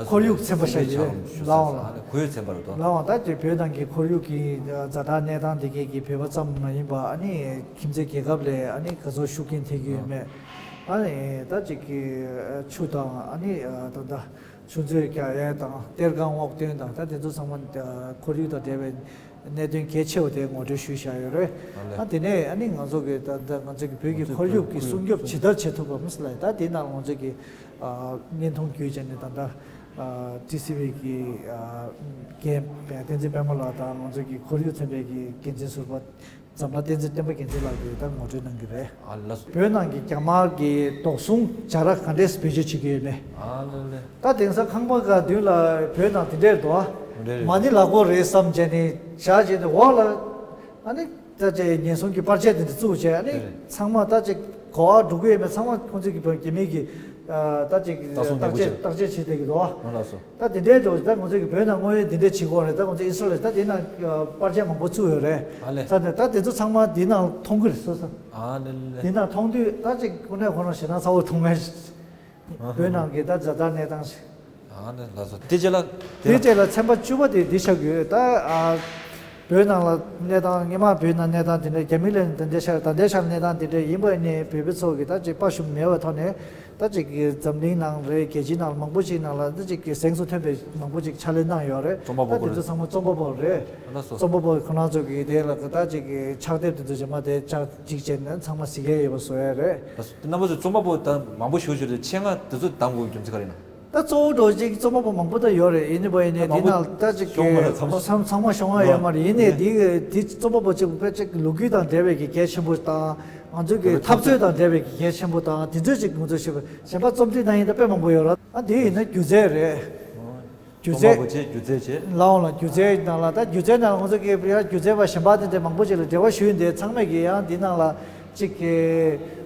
ཁོར་ཡུག་ཚན་པ་ཤར་གྱི་ཡོད། ལའོ་ལ། ཁོར་ཡུག་ཚན་པ་རེད་དོ། ལའོ་ལ། ད་ལྟའི་བོད་ནང་གི་ཁོར་ཡུག་གི་ཛ་དྲག་གནས་སྟངས་དེ་གས་ཀྱི་བོད་པ་ཙམ་མ་ཡིན་པ་ཨ་ནི་ཁྱིམ་མཚེས་རྒྱལ་ཁབ་ལ་ཨ་ནི་ག་ཚོད་ཤུགས་རྐྱེན་ཐེབས་ཀྱི་ཡོད་མེད། ཨ་ནི་ད་ཅིག་གི་ཆུ་དང་ཨ་ནི་ད་ལྟ་ཆུ་མཛོད་རྒྱག་ཡས་དང་གཏེར་ཁང་སྔོག་འདོན་དང་ད་དེ་ཚོ་ཚང་མ་ཁོར་ཡུག་དང་འབྲེལ་བའི་གནད་དོན་གལ་ཆེ་བ་དེ་ངོ་སྤྲོད་ཞུས་བཞག་ཡོད་རེད། ཨ་ལས། ཨ་དེ་ནས་ཨ་ནི་ང་ཚོ་གི་ད་ལྟ་ང་ཚོ་གི་བོད་ཀྱི་ཁོར་ཡུག་གི་སྲུང་སྐྱོབ་ཇི་ལྟར་བྱེད་ཐུབ་པ་མིན་ལ་ད་དེ་ནང་ང་ཚོ་གི་བརྙན་ཐུང་བརྒྱུད་བྱས་ནས་ད་ལྟ་ཊི་སི་ཝི་གི་འགན་བསྟན་འཛིན་པད་མ་ལགས་དང་ང་ཚོ་གི་ཁོར་ཡུག་ཚན་པའི་གི་འགན་འཛིན་ཟུར་པ་འཛམ་ལྷ་བསྟན་འཛིན་བསྟན་པ་རྒྱལ་མཚན་ལགས་ཀྱིས་ད་ངོ་སྤྲོད་གནང་གི་རེད། ཨ་ལ་སོ། བོད་ནང་གི་རྒྱ་དམར་གྱི་དོགས་ཟོན་བྱ་ར་ག་འདྲས་བེད་སྤྱོད་བྱེད་ཀྱི་ཡོད་མེད། ཨ་ལ་ལ། ད་དེང་སང་ཁང་པ་ག་མདུན་ལ་བོད་ནང་དེ་འདྲས་འདུག་ཨ། དེ་འདྲས་རེད། མ་ཎི་ལག་མགོ་རེད་བསམ་བྱས་ནས་བཞག་བྱས་ནས་འོག་ལ་ཨ་ནི་ད་ཅེ་ཉེན་སྲུང་གི་པར་ཆས་དེ་འདྲ་བཙུགས་བྱས་ཨ་ནི་དེ་རེད། ཚང་མ་ད་ཅེ་གོ་བ་འགྲོ་གི་ཡོད་མེད་ཚང་མ་ཁོང་ཚོས་ཀྱི་བོད་རྒྱ་མི་གི་ད་ཅེ་ལྟ་སྲུང་ནན་པོ་བརྟག་དཔྱད་བྱས། བརྟག་དཔྱད་བྱེད་བསྡད་ཀྱི་འདུག་ཨ། ཨ་ལ་སོ། ད་དེ་འདྲའི་འགྲོ་ད་ང་ཚོ་གི་བོད་ནང་དངོས་ཡོད་འདི་འདྲའི་བྱེད་དགོས་རེད། ད་ང་ཚོ་ཨི་སི་རལ་ད་དེ་ནང་པར་ཆས་མང་པོ་བཙུགས་ཡོད་རེད། ཨ་ལས། ད་ནས་ད་དེ་ཚོ་ཚང་མ་འདི་ནང་མཐོང་གི་རེད་སོ་སོ། ཨ་ལས་ལས། འདི་ནང་མཐོང་དུས་ད་ཅིག་ཁོ་ནས་ཁོ་རང་ཞེད་སྣང་ཚ་བོ་མཐོང་མེད། ཨ་ཧ། བོད་ནང་གི་ད་ཛ་དྲག་གནས་སྟངས་ཤིག་ཨ་ལས་ལ་སོ། དེ་རྗེས་ལ་དེ་རྗེས་ལ་ཚན་པ་བཅུ་པ་དེ་འདི་ཆགས་ཡོད་ད། ཨ་བོད་ནང་ལ་གནས་སྟངས་སྔོན་མ་བོད་ནང་གནས་སྟངས་དེ་འདྲ་རྒྱ་མི་ལ་ད་ལྟའི་ཆར་ད་ལྟའི་ཆར་གནས་སྟངས་དེ་འདྲ་ཡིན་པ་ནས་བོད་པའི་ཚོ་གི་ད་ཅིག་དཔའ་ཞུམ་མེད་པའི་ཐོག་ནས། ད་ཅིག་གི་འཛམ་གླིང་ནང་རེད་རྒྱལ་སྤྱིའི་ནང་ལ་མང་པོ་ཅིག་ནང་ལ་ད་ཅིག་གི་གཟེངས་སུ་ཐོན་པའི་མང་པོ་ཅིག་ཕྱག་ལས་གནང་ཡོད་རེད། རྩོམ་པ་པོ་ད་དེ་ཚོ་ཚང་མ་རྩོམ་པ་པོ་རེད། ལགས་སོ། རྩོམ་པ་པོ་ཁོ་རང་ཚོ་གི་དེ་ལ་ད་ཅིག་གི་ཕྱག་དེབ་དེ་ཚོ་རྗེས་མ་དེ་ཕྱག་ཅིག་བྱས་ནས་ཚང་མ་གཟིགས་ཡས་ཡོད་པ་བཟོ་ཡས་རེད། ལགས་སོ། དེ་རྣམ་པ་ཚོ་རྩོམ་པ་པོ་ད་མང་པོ་ཞུ་ཞུ་རེད་ཆེད་མངགས་དེ་ཚོ་གདམ་དགོས་རྒྱུ་མཚན་ག་རེ་ཡིན་ན། ད་གཙོ་བོ་འགྲོ་ཅིག་རྩོམ་པ་པོ་མང་པོ་ད་ཡོད་རེད། ཡིན་ནི་བ་ཡིན་ནས་དེ་ནང་ད་ཅིག་ཤོང་མ་རེད་ཚང་མ། ཚང་ཚང་མ་ཤོང་བ་ཡོད་མ་རེད། ཡིན་ནས་དེ་དེ་རྩོམ་པ་པོ་ཅིག་དཔེ་ཅིག་ལོ་རྒྱུས་དང་འབྲེལ་བའི་གི་གལ་ཆེན་པོ་དང་། ང་ཚོ་གི་འཐབ་རྩོད་དང་འབྲེལ་བའི་གི་གལ་ཆེན་པོ་དང་དེ་ཚོ་ཅིག་ང་ཚོ་ཞུ་བ་གཞན་པ་རྩོམ་བྲིས་གནང་ཡིན་ད་དཔེ་མང་པོ་ཡོད་ར། ཨ་དེ་ཡིན་ན་སྒྱུ་རྩལ་རེད། སྒྱུ་རྩལ། རྩོམ་པ་པོ་བྱས་སྒྱུ་རྩལ་བྱས། ལའོ་ལ་སྒྱུ་རྩལ་ནང་ལ་ད་སྒྱུ་རྩལ་ནང་ལ་ང་ཚོ་གི་ཡང་སྒྱུ་རྩལ་པ་གཞན་པ་དེ་འདྲ་མང་པོ་ཅིག་ལ་འབྲེལ་བ་ཞུས་ཡིན་ཏེ་ཚང་མས་གི་ཡང་འདི་ནང་ལ་ཅིག་གི་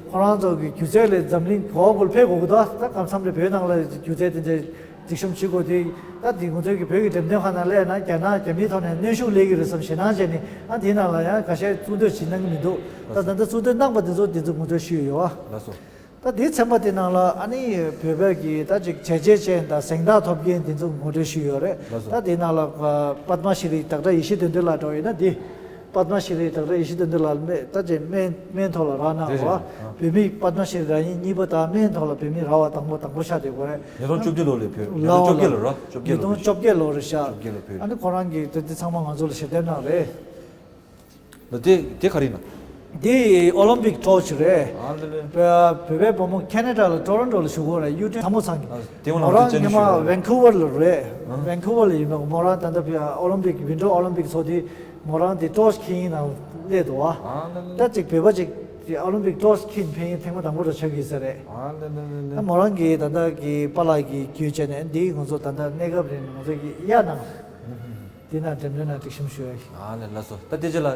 ཁོ་རང་ཚོ་གི་སྒྱུ་རྩལ་ལས་འཛམ་གླིང་གོ་བ་བར་འཕེལ་དགོས་གི་འདུག་ད་གང་འཚམ་རེ་བོད་ནང་ལ་སྒྱུ་རྩལ་དེ་འདྲ་སྒྲིག་གཤོམ་བྱེད་དགོས་དེ་ད་འདི་ང་ཚོ་གི་བོད་ཀྱི་འགྲེམས་སྟོན་ཁང་ནང་སླེབས་ན་རྒྱ་ནག་རྒྱ་མིའི་ཐོག་ནས་གནོན་ཤུགས་སླེབས་ཀྱི་རེད་བསམ་ཞེད་སྣང་བྱས་ནས་ཨ་འདི་ནང་ལ་ཡང་ཁ་ཤས་གཙུག་འདོད་བྱེད་གནང་གི་མི་འདུག་ད་ད་ལྟ་གཙུག་འདོད་གནང་པ་དེ་ཚོ་དེ་ཚོ་ངོ་སྤྲོད་ཞུས་ཡོད་ཨ། ལགས་སོ། ད་དེའི་ཚན་པ་དེ་ནང་ལ་ཨ་ནི་བོད་པའི་གི་ད་ཅིག་བྱས་རྗེས་ཅན་དང་གཟེངས་རྟགས་ཐོབ་མཁན་དེ་ཚོ་ངོ་སྤྲོད་ཞུས་ཡོད་རེད། ལགས་སོ། ད་དེ་ནང་ལ་ཨ་པདྨ་ཤྲི་རི་ཌོག་ཊར་ཡེ་ཤེས་དོན་གྲུབ་ལགས་འགྲོ་ཡིན་ན་དེ། པདྨ་ཤྲི་རི་ཌོག་ཊར་ཡེ་ཤེས་དོན་གྲུབ་ལགས་སྨན་ད་ཅིག་སྨན་སྨན་ཐོག་ལ་རག་གནང་རེད་བ། རེད། ཨ། བོད་མི་པདྨ་ཤྲི་རི་རང་ཉིད་གཉིས་པ་དང་སྨན་ཐོག་ལ་བོད་མི་རག་པ་དང་པོ་དང་པོ་ཆགས་བསྡད་ཡོད་རེད། ཉིས་སྟོང་བཅོ་བརྒྱད་ལོ་ལ་བོད་ཉིས་སྟོང་བཅོ་བརྒྱད་ལོ་ར་བཅོ་བརྒྱད་ཉིས་ལོ་སྟོང་བཅོ་བརྒྱད་ལོ་རེད་ཤག་བཅོ་བརྒྱད་ལོ་བོད། ཨ་ནི་ཁོ་རང་གིས་ད་དེ་ཚང་མ་ང་ཚོ་ལ་ཞལ་འདེབས་གནང་རེད། ལ་དེ་དེ་ག་རེ་ཡིན་ན། འདི་ཨོ་ལིམ་པིག་ཊོར་ཆི་རེད། ཨ་ལེ་ལེ། བོད་བོད་པའི་བུ་མོ་ཁེ་ན་ཌ་ལ་ཊོ་རོན་ཊོ་ལ་བཞུགས་ཡོད་རེད། གཡུ་ཁྲིན་ཚ་མོ་ཚང་གི་ཨ་དེ་ངོ་མོ་རང་ལ་ཉི་མ་ཅན་ནི་ཝན་ཁུ་ཝར་ལ་རེད། ཨ། ཝན་ཁུ་ཝར་ལ་ཡིན་པ་མོ་རང་ད་ལྟ་བོད་ཨོ་ལིམ་པིག་ཝིན་ཊར་ཨོ་ལིམ་པིག་ཚོགས་དུས་མོ་རང་དེ་ཊོར་ཆི་འཁྱེར་ཡིན་ནང་སླེབས་འདུག་ཨ། ཨ་ལེ་ལེ། ད་ཅིག་བོད་པ་ཅིག་དེ་ཨོ་ལིམ་པིག་ཊོར་ཆི་འཁྱེར་ཕེབས་ཡིན་ཐེངས་མ་དང་པོ་རེད་ཆགས་ཀྱི་ས་རེད། ཨ་ལེ་ལེ་ལེ་ལེ། ད་མོ་རང་གི་ད་ལྟ་གི་པཱ་ལགས་ཀྱི་བརྒྱུད་བྱས་ནས་འདི་ང་ཚོ་ད་ལྟ་གནས་སྐབས་རིང་ང་ཚོ་གི་གཡག་ནང་། དེ་ན་འགྲེམས་སྟོན་ན་སྒྲིག་གཤོམ་ཞུ་ཡ་ཞིག་ཨ་ལས་ལགས་སོ། ད་དེ་རྗེས་ལ་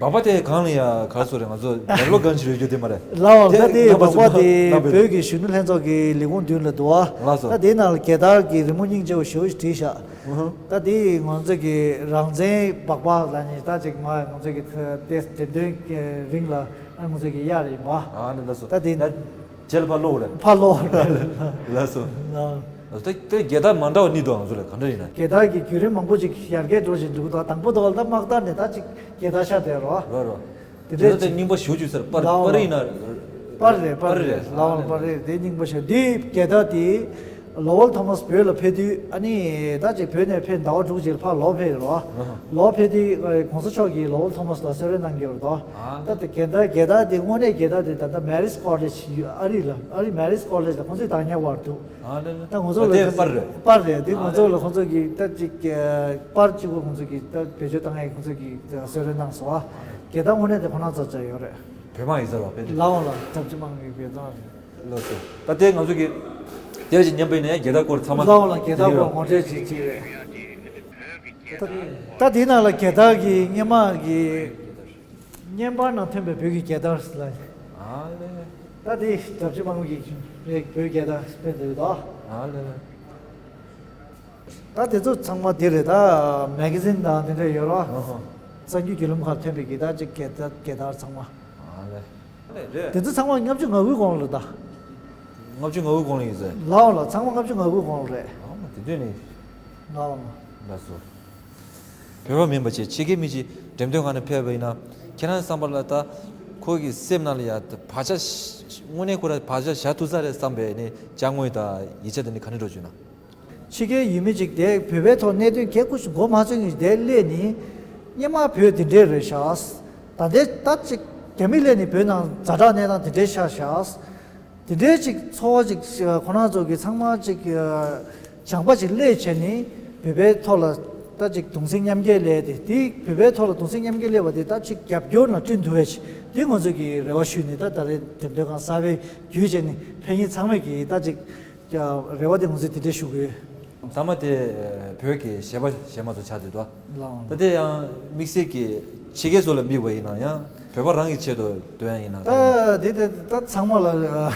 སྦག་སྦག་དེ་གང་ལ་ཡ་ག་རེ་ཟེར་རེད། ང་ཚོ་ལེབ་ལོ་གང་ཞིག་ཡོད་རྒྱུ་དེ་མ་རེད། ལགས་འོང་། ད་དེ་རྣམ་པ་སྦག་སྦག་ཚོ་དེ་ལབ་པའི་བོད་ཀྱི་གཞོན་ནུ་ལྷན་ཚོགས་ཀྱི་ལས་ཁུངས་མདུན་ལ་འདུག་ཨ། ལགས་སོ། ད་དེའི་ནང་ལ་རྒྱལ་དར་གྱི་རི་མོ་སྙིང་རྗེ་བོ་ཞེ་པོ་ཞིག་བྲིས་ཤག་ཨུ་ཧུ། ད་དེ་ང་ཚོ་གི་རང་བཙན་སྦག་སྦག་ལ་ནི་ད་ཅིག་མ་ང་ཚོ་གི་དེ་འགྲེམས་སྟོན་གྱི་རིང་ལ་ང་ཚོ་གི་གཡག་རེད་མ། ཨ་ནི་ལགས་སོ། ད་དེ་ད་རྗེས་ལ་ཕར་ལོག་རེད། ཕར་ལོག་རེད། ལགས་སོ། ལགས། ད་ད་རྒྱལ་དར་མ་འདྲ་བ་གཉིས་འདུག་ང་ཚོ་ལ་ག་འདྲ་ཡིན་ན། རྒྱལ་དར་གྱི་བརྒྱུད་རིམ་མང་པོ་ཅིག་ཡར་རྒྱས་འགྲོ་བཞིན་འདུག་ད་དང་པོ་དོག་ལ་ད་དམག་དར་ནས་ད་ཅིག་རྒྱལ་དར་ཤར་བསྡད་རོ། རོ་རོ། དེ་རྒྱལ་དར་དེ་རྙིང་པ་ཞེ་པོ་ཅིག་ཟེར་པར་ལའོ་པར་ཡིན་ན། པར་རེད་པར་རེད། ལའོ་པར་རེད། དེ་རྙིང་པ་ཞེ་པོ་འདི་རྒྱལ་དར་དེ་ལོ་ཝལ་ཐོ་མཱས་བོད་ལ་ཕེབས་དུས་ཨ་ནི་ད་ཅིག་བོད་ནས་ཕེབས་ཟླ་བ་དྲུག་ཅིག་ཕར་ལོག་ཕེབས་རོ། ལོག་ཕེབས་དུས་གོང་ས་མཆོག་གིས་ལོ་ཝལ་ཐོ་མཱས་ལ་གསོལ་རས་གནང་གི་ཡོད་རེད་དོ། ད་དེ་རྒྱལ་དར་རྒྱལ་དར་དེ་དངོས་གནས་རྒྱལ་དར་དེ་ད་ལྟ་མེ་རིས་ཀོ་ལེཇ་ཨ་རི་ལ་ཨ་རི་མེ་རིས་ཀོ་ལེཇ་ལ་ཁོང་ཚོས་བདག་ཉར་བར་འདུག་ཨ་ལེ་ལེ། ད་ང་ཚོ་ལ་དེ་པར་རེད། པར་རེད། དེ་ང་ཚོ་ལ་ཁོང་ཚོ་གིས་ད་ཅིག་པར་གཅིག་པོ་ཁོང་ཚོ་གིས་ད་བེད་སྤྱོད་བཏང་ཡས་ཁོང་ཚོ་གིས་གསོལ་རས་གནང་སོང་ཨ། རྒྱལ་དར་དངོས་གནས་དེ་ཁོ་རང་ཚོ་བྱས་ཡོད་རེད། བོད་དམག་ཡིན་ཟེར་བ་དཔེ་དེ། ལའོ་ལ་ཐབས་ཅི་མང་གི་བེད་དང་རེད། ལགས་སོ། ད་དེ་ང་ཚོ་གིས་དེ་རེ་ཅིག་ཉན་པ་ཡིན་ན་ཡང་རྒྱལ་དར་སྐོར་ཚང་མ་ལའོ་ལ་རྒྱལ་དར་སྐོར་ངོ་སྤྲོད་ཅིག་ཅིག་རེད། ད་དེ་ནང་ལ་རྒྱལ་དར་གྱི་སྔོན་མ་གི་བརྙན་པར་ནང་ཐོན་པའི་བོད་ཀྱི་རྒྱལ་དར་ལ། ཨ་ལེ། ད་དེ་རྒྱབ་ཆེ་མང་གི་རེད། བོད་རྒྱལ་དར་དཔེ་འདུག་དོ། ཨ་ལེ་ལེ། ད་དེ་ཚོ་ཚང་མ་དེ་རེད། ད་མེ་ག་ཟིན་དང་དེ་འདྲ་ཡོད་རོ། ཨ་ཧ། གསར་འགྱུར་བརྒྱུད་ལམ་ཁག་ཐོན་པའི་གི་ད་ཅིག་རྒྱལ་དར་རྒྱལ་དར་ཚང་མ། ཨ་ལེ། རེད། དེ་ཚོ་ཚང་མ་ལྔ་བཅུ་ང་དགུའི་གོང་ལ་ད། ལྔ་བཅུ་ང་དགུའི་གོང་ལ་ཡིན་ཟེར། ལའོ་ལ་ཚང་མ་ལྔ་བཅུ་ང་དགུའི་གོང་ལ་རེད། ཨ་མ་དེ་དུས་ནས། ལའོ་ལ། ལགས་སོ། བོད་པ་མིན་པ་བྱས་ཕྱི་རྒྱལ་མི་གཅིག་འགྲེམས་སྟོན་ཁང་ནས་ཕེབས་པ་ཡིན་ན་ཁྱེད་རང་བསམ་པ་ལ་ད་ ཁོ་གི་སེམས་ནང་ལ་ཡ་བག་ཆགས་དངོས་གནས་ཁོ་ར་བག་ཆགས་བཞག་ཐུབ་ས་རེད་བསམ་པའི་ནི་དཔྱ་དངོས་དང་ཡིག་ཆ་དེ་ནི་ག་འདྲ་འགྲོ་བྱུང་ན། ཕྱི་རྒྱལ་ཡུལ་མི་ཅིག་དེ་བོད་པའི་ཐོག་གནད་དོན་གལ་ཁུ་མགོ་མ་ཚོས་ངེས་དེ་སླེབས་ནི། སྙེ་མ་བོད་དེ་འདྲས་རེད་ཤག་ད་ལྟའི་ད་ཅིག་རྒྱ་མི་སླེབས་ནི་བོད་ནང་ཛ་དྲག་གནས་སྟངས་དེ་འདྲས་ཤག་ཤག་དེ་འདྲའི་ཅིག་ཚོར་བ་ཅིག་ཁོ་རང་ཚོ་གི་ཚང་མ་ཅིག་སྦྱངས་པ་ཅིག་སླེབས་བྱས་ནི་བོད་པའི་ཐོག་ལ་ད་ཅིག་གདུང་སེམས་མཉམ་སྐྱེད་སླེབས་ཏེ། དེ་བོད་པའི་ཐོག་ལ་གདུང་སེམས་མཉམ་སྐྱེད་སླེབས་པ་དེ་ད་ཅིག་རྒྱབ་སྐྱོར་ནང་བསྐྲུན་ཐུབ་པ་ཅིག་དེ་ང་ཚོ་གི་རེ་བ་ཞུས་ནས། ད་ད་རེས་འགྲེམས་སྟོན་ཁང་གསར་པའི་བརྒྱུད་བྱས་ནས་ཕེབས་མཁན་ཚང་མས་ཀྱི་ད་ཅིག་རེ་བ་དེ་ང་ཚོས་དེ་འདྲས་ཞུ་གི་ཡོད། མཐའ་མ་དེ་བོད་ཀྱི་གཞས་པ་གཞས་མ་ཚོ་ཆགས་འདུག་ད། ལའང་། ད་དེ་ཡང་དམིགས་བསལ་གྱི་ཕྱི་རྒྱལ་ཚོ་ལ་དམིགས་པ་ཡིན་ན་ཡང་བོད་པ་རང་གི་ཆེད་དུ་འདོན་ཡ་ཡིན་ན། ད་དེ་དེ་ད་ཚང་མ་ལ་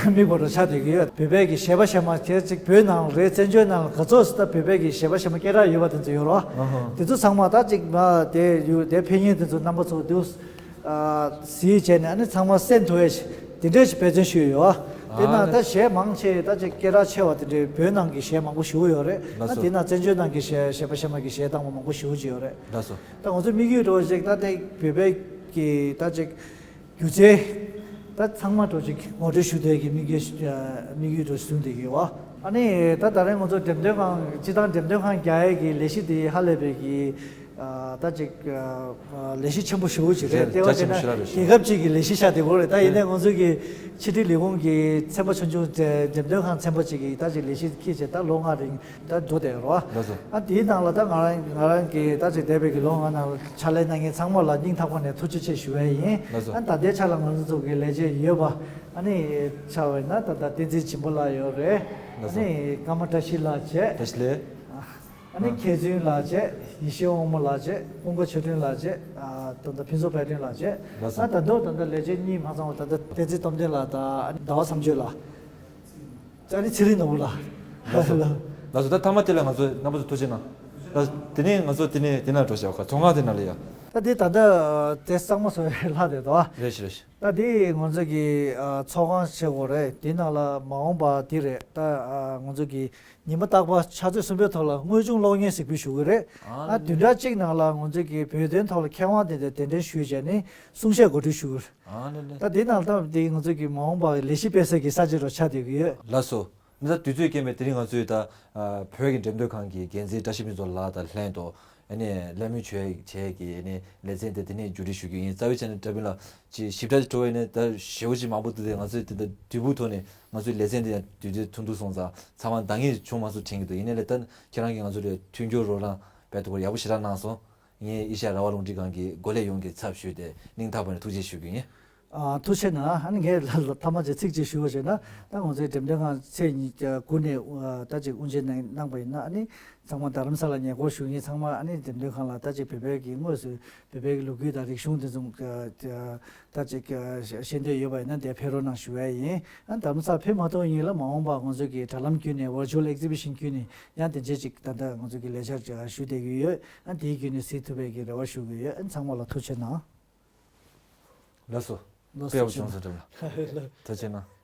དམིགས་པ་རུ་ཆགས་བསྡད་ཀྱི་ཡོད། བོད་པའི་གི་གཞས་པ་གཞས་མ་དེ་ཅིག་བོད་ནང་རེད། བཙན་བྱོལ་ནང་ལ་ག་ཚོད་ད་བོད་པའི་གི་གཞས་པ་གཞས་མ་སྐད་གྲགས་ཡོད་པ་དེ་ཚོ་ཡོད་རོ། ཨ་ཧ། དེ་ཚོ་ཚང་མ་ད་ཅིག་མ་དེ་ཡུ་དེ་ཕེབས་མཁན་དེ་ཚོ་རྣམ་པ་ཚོ་དུ་གཟིགས་བྱས་ནས་ཨ་ནི་ཚང་མ་གསན་ཐུབ་ཡ་ཞིག་དེ་འདྲས་ཞིག་འབད་བརྩོན་ཞུས་ཡོད། དེ་ནང་ད་གཞས་མང་ཆེ་ད་ཅིག་སྐད་གྲགས་ཆེ་བ་དེ་འདྲའི་བོད་ནང་གི་གཞས་མང་པོ་ཞེ་པོ་ཡོད་རེད། ལགས་ཨ་སོ། དེ་ནང་བཙན་བྱོལ་ནང་གི་གཞས་གཞས་པ་གཞས་མ་གི་གཞས་བཏང་བ་མང་པོ་ཞེ་པོ་ཅིག་ཡོད་རེད། ལགས་སོ། ད་ང་ཚོ་དམིགས་ཡུལ་འདྲ་བོ་ཞིག་ད་ལྟའི་བོད་པའི་གི་ད་ཅིག་སྒྱུ་རྩལ་ད་ཚང་མ་འདྲ་བོ་ཅིག་ངོ་སྤྲོད་ཞུ་བསྡད་ཀྱི་དམིགས་ཡུལ་དམིགས་ཡུལ་འདྲ་བོ་བཟུང་བསྡད་ཀྱི་ཡོད། ཨ་ནི་ད་ད་རེས་ང་ཚོ་འགྲེམས་སྟོན་ཁང་སྤྱི་བཏང་འགྲེམས་སྟོན་ཁང་རྒྱག་ཡས་ཀྱི་ལས་གཞི་དེ་ཧ་ལས་པའི་གི་ཨ་ད་ཅིག་ཨ་ལས་གཞི་ཆེན་པོ་ཞེ་པོ་ཅིག་རེད། རེད། ལྟེ་བ་རྒྱ་ཆེན་པོ་ཞེ་དྲག་རེད། རྒྱལ་ཁབ་ཅིག་གི་ལས་གཞི་ཤ་དེ་གོ་རེད། ད་ཡིན་ནའི་ང་ཚོ་གི་ཕྱི་དྲིལ་ལས་ཁུངས་ཀྱི་ཚན་པ་ཆུང་ཆུང་དེ་འགྲེམས་སྟོན་ཁང་ཚན་པ་ཅིག་གིས་ད་ཅིག་ལས་གཞི་འཁྱེར་བྱས་ད་ལོ་ལྔ་རིང་ད་འགྲོ་བསྡད་རོ། ལགས་སོ། ཨ་དེའི་ནང་ལ་ད་ང་རང་ང་རང་གི་ད་ཅིག་འདས་པའི་གི་ལོ་ལྔ་ནང་ལ་ཕྱག་ལས་གནང་མཁན་ཚང་མ་ལ་སྙིང་ཐག་པ་ནས་ཐུགས་རྗེ་ཆེ་ཞུ་བ་ཡིན། ལགས་སོ། ཨ་ད་ལྟའི་ཆ་ལ་ང་ཚོ་ཚོ་གི་ལས་བྱེད་ཡོད་པ་ཨ་ནི་ཆ་བ་ཡིན་ན་ད་ལྟ་བསྟན་འཛིན་སྦྱིན་པ་ལགས་ཡོད་རེད། ལགས་སོ། ཨ་ནི་ཀརྨ་བཀྲ་ཤིས་ལགས་བྱས། བཀྲ་ཤིས་ལགས། ཨ་ནི་མཁས་བཙུན་ལགས་བྱས། ཡེ་ཤེས་དབང་མོ་ལགས་བྱས། ཀུན་དགའ་ཆོས་སྒྲོན་ལགས་བྱས། ཨ་ད་ལྟ་ཕུན་ཚོགས་དཔལ་སྒྲོན་ལགས་བྱས། ལགས་སོ། ཨ་ད་དུང་ད་ལྟ་ལས་བྱེད་གཉིས་མ་ཚང་བ་ད་ལྟ་བསྟན་འཛིན་སྟོབས་ལྡན་ལགས་དང་ཟླ་བ་མཚམས་གཅོད་ལགས། ཨ་ནི་ཚེ་རིང་ནོར་བུ་ལགས། ལགས་སོ། ལགས་སོ། ད་མཐའ་མ་དེ་ལ་ང་ཚོ་རྣམ་པ་ཚོ་ཐུགས་རྗེ་གནང་། ལགས་དེ་ནས་ང་ཚོ་དེ་ནས་དེ་ན་འགྲོ་བྱ་བ་ཚོང་ཁང་དེ་ན་ལ་ཡ། ད་དེ་ད་ལྟ་དེ་གཙང་མ་བཟོ་བའི་ལྷ་དེ་དོ། རེད་ཤི་རེད་ཤི། ད་དེ་ང་ཚོ་གི་ཨ་ཚོགས་ཁང་བྱེད་དགོས་རེད། དེ་ནང་ལ་མ་འོངས་པ་དེ་རེད། ད་ཨ་ང་ཚོ་གི་ཉི་མ་རྟག་པར་ཕྱག་ཚོད་གསུམ་པའི་ཐོག་ལ་དངོས་བྱུང་གློག་བརྙན་གཟིགས་འབུལ་ཞུ་གི་རེད། ཨ་ཨ་བདུན་ཕྲག་གཅིག་ནང་ལ་ང་ཚོ་གི་བོད་དོན་ཐོག་ལ་མཁས་དབང་དེ་འདྲ་གདན་འདྲེན་ཞུས་བྱས་ནས་གསུང་བཤད་གོ་སྒྲིག་ཞུ་གི་རེད། ཨ་ནི་ནི། ད་དེ་ནང་ལ་ད་དེ་ང་ཚོ་གི་མ་འོངས་པ་ལས་གཞི་སྤེལ་སའི་གི་ས་ཆ་རུ་ཆགས་བསྡད་ཀྱི་ཡོད། ལགས་སོ། ནི་ད་དུས་ཚོད་རྐྱེན་པས་དེ་རིང་ང་ཚོས་ད་ཨ་བོད་ཀྱི་འགྲེམས་སྟོན་ཁང་གི་འགན་འཛིན་བཀྲ་ཤིས་ཕུན་ཚོགས་ལགས་དང་ལྷན་དུ་ཨ་ནི་གླེང་མོལ་བྱས་བྱས་ཀྱི་ཨ་ནི་ལེ་ཚན་དེ་དེ་ནས་མཇུག་སྒྲིལ་ཞུ་རྒྱུ་ཡིན། རྩ་བའི་ཆ་ནས་འདྲ་མིན་ལ་ཅིག་ཞིབ་ཕྲ་ཅིག་འགྲོ་བས་ནས་ད་ཞེ་པོ་ཅིག་མང་པོ་འདུག་སྟེ། ང་ཚོས་དེ་ད་དུས་བབ་ཐོག་ནས་ང་ཚོའི་ལེ་ཚན་དེ་ཡང་དུས་ཚོད་ཐུང་ཐུང་སོང་ཙང་ཚང་མ་འདང་ངེས་བྱུང་མ་སོང་དྲན་གྱི་འདུག་ཡིན་ནའི་ལས་ད་ཁྱེད་རང་གིས་ང་ཚོ་ལ་མཐུན་འགྱུར་རོགས་རམ་དཔེ་ཐུགས་ཁུར་ཡག་པོ་ཞེ་དྲག་གནང་སོང་། ངས་ཨེ་ཤ་ཡ་རང་དབང་རླུང་འཕྲིན་ཁང་གི་འགོ་ལས་ཡོངས་ཀྱི་ཚབ་ཞུས་ཏེ་སྙིང་ཐག་པ་ནས་ཐུགས་རྗེ་ཞུ་རྒྱུ་ཡིན། ཨ་ཐུགས་རྗེ་གནང་། ཨ་ནི་ངས་ལ་ལ་མཐའ་མ་ཅིག་ཚིག་ཅིག་ཞུ་བ་བྱས་ན། ད་ང་ཚོའི་འགྲེམས་སྟོན་ཁང་ཚེས་ཉི་ཤུ་དགུ་ནས་ཨ་ད་ཅིག་དབུ་འབྱེད་གནང་གནང་པ་ཡིན་ན། ཨ་ནི་ཚང་མ་རྡ་རམ་ས་ལ་ཉེ་འཁོར་བཞུགས་མཁན་ཚང་མ་ཨ་ནི་འགྲེམས་སྟོན་ཁང་ལ་ད་ཅིག་བོད་པའི་གི་དངོས་སུ་བོད་པའི་གི་ལོ་རྒྱུས་དང་རིག་གཞུང་དེ་ཚོ་ཨ་ད་ཅིག་ཨ་ཤེས་འདོད་ཡོད་པ་ཡིན་ན་དེ་ཕེབས་རོགས་གནང་ཞུ་བ་ཡིན། ཨ་རྡ་རམ་ས་ལ་ཕེབས་མ་ཐུབ་ཡིན་ལ་མ་འོངས་པ་ང་ཚོ་གི་དྲ་ལམ་བརྒྱུད་ནས་virtual exhibition་བརྒྱུད་ནས་ཡང་དེ་འདྲས་ཅིག་ད་ལྟ་ང་ཚོ་གི་ལས་འཆར་ཅིག་ཞུ་བསྡད་ཀྱི་ཡོད། ཨ་དེའི་བརྒྱུད་ནས་གཟིགས་ཐུབ་པའི་གི་རེ་བ་ཞུ་གི་ཡོད། ཨ་ཚང་མ་ལ་ཐུགས་རྗེ་གནང་། ལགས་སོ། ལགས་སོ། དཔེ་ཡག་པོ་བྱུང་སོང་འགྲམ་ལགས། ཐུགས་རྗེ་གནང་།